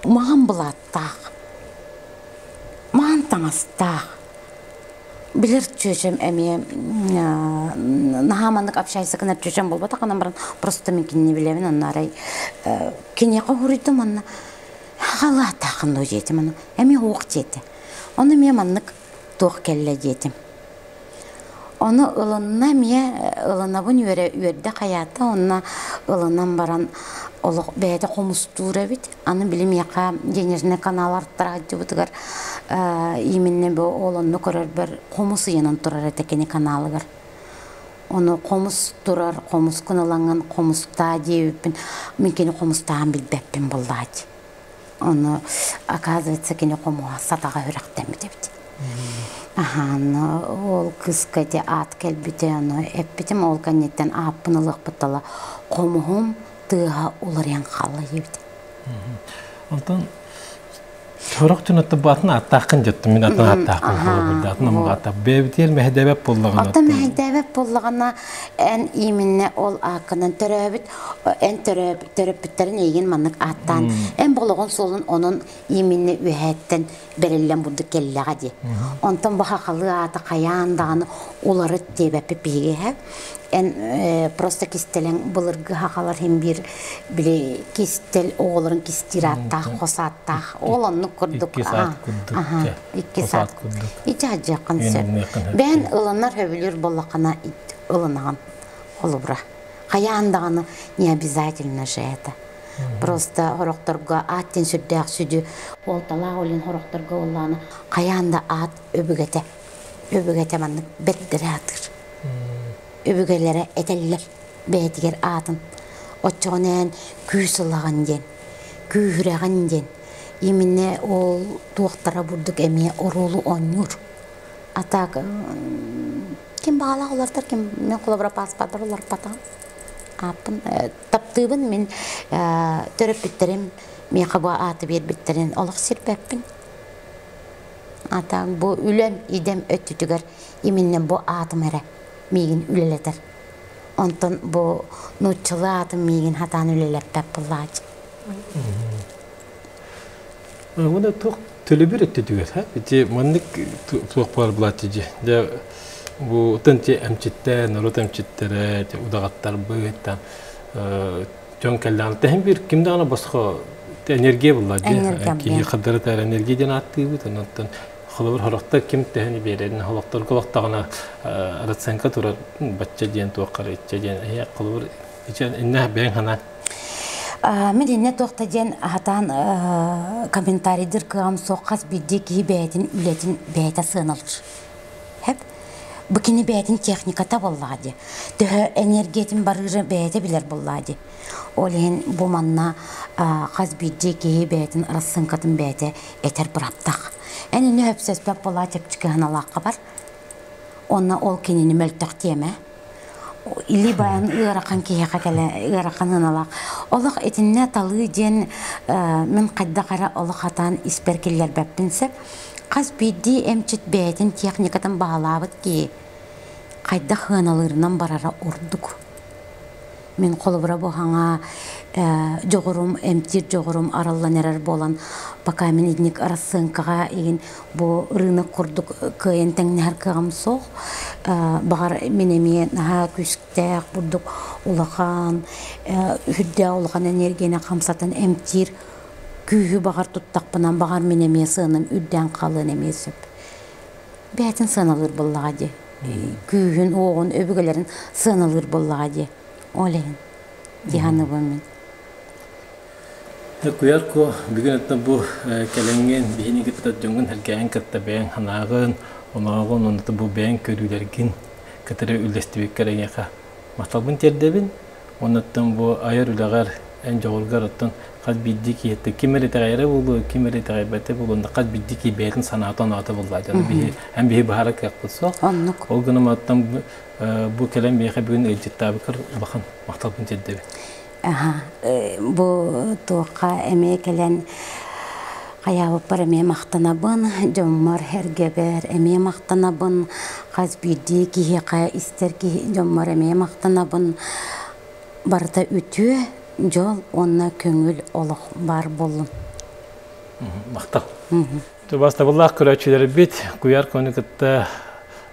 маҥан былааттаах, маҥан таҥастаах. Билэр чүөчэм эмиэ наһаа маннык общайся гынар чүөчэм буолбатах гынан баран просто мин кинини билэбин онно арай киниэхэ уһуруйдум онно хаалаатааххын дуо диэтим ону эмиэ уох диэтэ ону эмиэ маннык туох кэллэ диэтим. Ону ылынна эмиэ ылынабын үөрэ үөрдэ хайаата онно ылынан баран олох бэйэтэ хомустуур эбит. Аны били миэхэ денежный канал артара сылдьыбытыгар именно бу ол онно көрөрбөр хомус ыйанан турар этэ кини каналыгар. Ону хомус турар, хомускун ылаҥҥын хомустаа диэбиппин мин кини хомустааһын билбэппин буоллаҕа дии. Ону, оказывается, кини хомуһа сатаҕа үрэхтэммит эбит. Аһаан, ол кыыска ити аат кэлбитэ, ону эппитим, ол кэнниттэн ааппын ылыахпыттала хомуһум тыаһа уларыйан хаалла диэбит. Онтон сорох дьон атын атын ааттааххын дьэттим мин атын ааттаахпын холобурда атын омук ааттаах бэйэбитигэр мэһэйдээбэт буоллаҕына Оттон мэһэйдээбэт буоллаҕына эн именно ол ааккынан төрөөбүт эн төрөппүттэрин эйигин маннык ааттаан эн болоҕун суолун онон именно үөһээттэн бэриллэн бурдук кэллэҕэ дии. Онтон бу хахалыы аата хайаан даҕаны уларыт диэбэппит биһиги эн просто кистэлэҥ былыргы хахалар иһин биир били кистэл оҕолорун кистиир ааттаах хос ааттаах ол оннук курдук икки саат курдук икки саат курдук ити адьыаххын сөп бэйэн ылынар сөбүлүүр буоллаххына ылынаҕын холобура хайаан даҕаны не обязательно же это. Просто хорохторго аат диэн сүрдээх сүдү уолталаах олин хорохторго оллааны хайаан да аат өбүгэтэ өбүгэтэ маннык бэрдэрэ аатыр. Өбүгэлэрэ этэллэр бэйэтигэр аатын. Оччоҕунээн күүс ылаҕын диэн, күүһүрэҕин диэн. Именно ол туохтара бурдук эмиэ оруолу оонньуур. А так ким баҕалаах олордор, ким мен холобура паспордар олорпатаҕым. Ааппын таптыыбын мин төрөппүттэрим миэхэ бу ааты биэрбиттэрин олох сирбэппин. А так бу үлэм, идэм өттүтүгэр именно бу аатым эрэ миигин үлэлэтэр. Онтон бу нууччалыы аатым миигин хатаан үлэлэппэт буоллааччы. Уонна туох төлөбүр өттүтүгэр ха ити маннык туох баар булааччы дьэ дьэ бу утан ти эмчиттэ норуот эмчиттэрэ ти удаҕаттарбыт там дьон кэллэҕин тэһин биир ким даҕаны босхо энергия булла дьэ киһи хаддарытар энергия диэн ааттыыбыт онтон холобур хорохтор ким төһөнү биэрэрин олохторго олохтоҕуна расценка турар бачча диэн туоххар иччэ диэн холобур иннэ бэйэҥ санаан. Мин иннэ туохта диэн хатаан комментарийдыр кыаҕым суох хас биирдии киһи бэйэтин үлэтин бэйэтэ сыаналыыр. Хэп. Бу кини бэйэтин техниката буоллаҕа дии. Төһө энергиятын барыыры бэйэтэ билэр буоллаҕа дии. Ол иһин бу манна хас биирдии киһи бэйэтин рассыҥкатын бэйэтэ этэр быраптах. Эн иннэ хөпсөспөт буоллаҕа чэпчэки сыаналаахха бар. Онно ол кинини мөлтөх диэмэ. Или баян ыарахан киһиэхэ кэлэ ыарахан ыналаах. Олох итиннэ талыы диэн мин хайдах эрэ олох хатаан испэр киллэрбэппин сөп. Хас биирдии эмчит бэйэтин техникатын баһылаабыт киһи хайдах ыаналыырынан барара ордук. Мин холобура бу хаҥа дьоҕурум, эмтиир дьоҕурум арыллан эрэр буолан, пока мин итинник арассыыҥкаҕа игин бу рынок курдук кыайан тэҥнэһэр кыаҕым суох. Баҕар мин эмиэ наһаа күүстээх бурдук улахан, үрдээх улахан энергияны хамсатан эмтиир күүһү баҕар туттахпына, баҕар мин эмиэ сыанам үрдээн хаалыан эмиэ сөп. Бэйэтин сыаналыыр буоллаҕа дии. Күүһүн-уоҕун, өбүгэлэрин сыаналыыр буоллаҕа дии. Ол иһин дии саныыбын мин. Куйар ко бүгүн оттон бу кэлэҥҥин биһини кытта дьоҥҥун сэргээҥ кытта бэйэҥ санааҕын, онооҕун уонна бу бэйэҥ көрүүлэргин кытары үллэстибиккэр эйиэхэ махталбын тиэрдэбин. Оннуттан бу айар үлэҕэр эн дьоҕургар оттон хас биирдии киһиттэн ким эрэ итэҕэйэрэ буолуо, ким эрэ итэҕэйбэтэ буолуо, онно хас биирдии киһи бэйэтин санаата оноото буоллаа дьону биһи эн биһи быһаара кыахпыт суох. Оннук. Ол гынан оттон бу кэлэн миэхэ бүгүн ыалдьыттаабыккар улахан махталбын тиэрдэбин. Аха, бу туохха эмиэ кэлэн хайаабыппар эмиэ махтанабын, дьоммор эргэбэр эмиэ махтанабын, хас биирдии киһиэхэ истэр киһи дьоммор эмиэ махтанабын. Барыта үтүө, дьол уонна көҥүл олох баар буоллун. Махтал. Бастабыллаах көрөөччүлэрбит куйаар көҥү кытта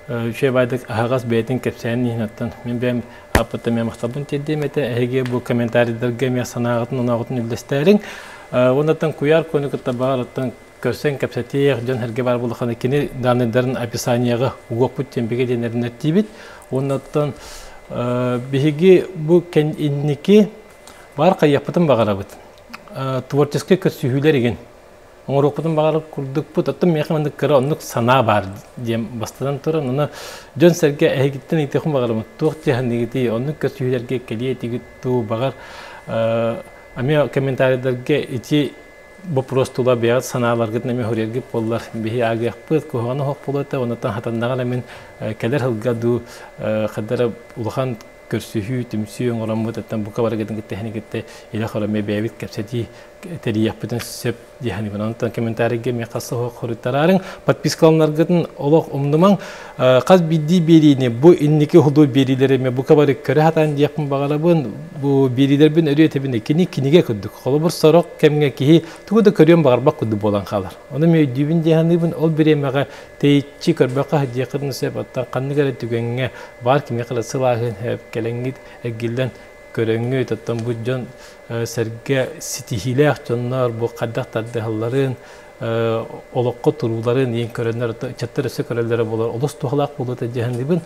үчүгэй баайдык аһаҕас бэйэтин кэпсээн иһин оттон мин бэйэм ааппыттан эмиэ махталбын тиэрдиэм этэ. Эһиги бу комментарийдарга эмиэ санааҕытын, онооҕутун үллэстээриҥ. Уоннаттан куйаар көҥү кытта баҕар көрсөн кэпсэтиэх дьон сэргэ баар буоллаххына кини данныйдарын описанияҕа угуохпут диэн бигэ диэн эрэнэртиибит. Уоннаттан биһиги бу инники баар хайыахпытын баҕарабыт. Творческай көрсүһүүлэр игин оҥоруохпутун баҕарар курдукпут. Оттон миэхэ маннык кыра оннук санаа баар диэн бастатан туран, ону дьон-сэргэ эһигиттэн ыйытыахпын баҕарабын. Туох дьаһаныгытый, оннук көрсүһүүлэргэ кэлиэ этигит дуу, баҕар эмиэ комментарийдарга ити вопрос тула бэйэҕит санааларгытын эмиэ хоруйаргыт буоллар биһи аагыахпыт, куһаҕаны оһох буолуо этэ, оннуттан хатаннаҕына мин кэлэр сылга дуу хадара улахан көрсүһүү, түмсүү оҥороммут, оттон бука барыгытын кытта эһини кытта илэ хоромме бэйэбит кэпсэтии тэрийиэхпитин сөп диэхин Онтон комментарийга эмиэ хас суох хоруйтараарыҥ. Подпискаланаргытын олох умнумаҥ. Хас биирдии биэриини бу инники уһулуу биэриилэри эмиэ бука бары көрө сатаан диэхпин баҕарабын. Бу биэриилэрбин өрүү этэбин кини кинигэ курдук. Холобур сорох кэмҥэ киһи тугу да көрүөн баҕарбат курдук буолан хаалар. Ону мен өйдүүбүн дии саныыбын. Ол бириэмэҕэ тэйиччи көрбөххө диэххитин сөп. Оттон ханнык эрэ түгэҥҥэ баар кимиэхэ да сылааһын кэлэҥҥит эргиллэн көрөҥҥүт. Оттон бу дьон сэргэ ситиһиилээх дьоннор бу хайдах тардыһалларын, олоххо турууларын иин көрөннөр, ыччаттар өссө көрөллөрө буолар олус туһалаах буолуо дии саныыбын.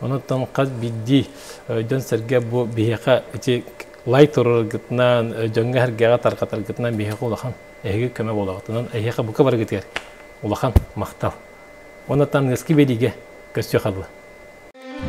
Онон хас биирдии дьон-сэргэ бу биһиэхэ ити Лайк туруораргытынан, дьоҥҥо-сэргэҕэ тарҕатаргытынан биһиэхэ улахан эһиги көмө буолаҕытынан эһиэхэ бука барыгытыгар улахан махтал. Уонна аныгыскы биэриигэ көрсүөх алла.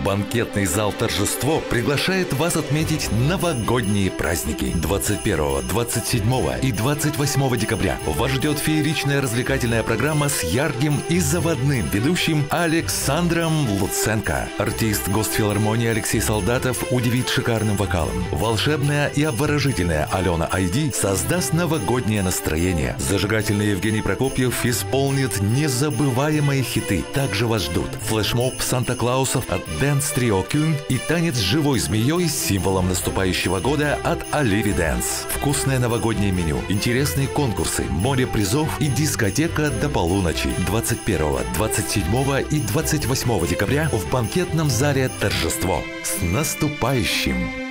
Банкетный зал «Торжество» приглашает вас отметить новогодние праздники. 21, 27 и 28 декабря вас ждет фееричная развлекательная программа с ярким и заводным ведущим Александром Луценко. Артист Госфилармонии Алексей Солдатов удивит шикарным вокалом. Волшебная и обворожительная Алена Айди создаст новогоднее настроение. Зажигательный Евгений Прокопьев исполнит незабываемые хиты. Также вас ждут флешмоб Санта-Клаусов от Dance Trio Кюн и танец с живой змеей с символом наступающего года от Оливи Dance. Вкусное новогоднее меню, интересные конкурсы, море призов и дискотека до полуночи 21, 27 и 28 декабря в банкетном зале «Торжество». С наступающим!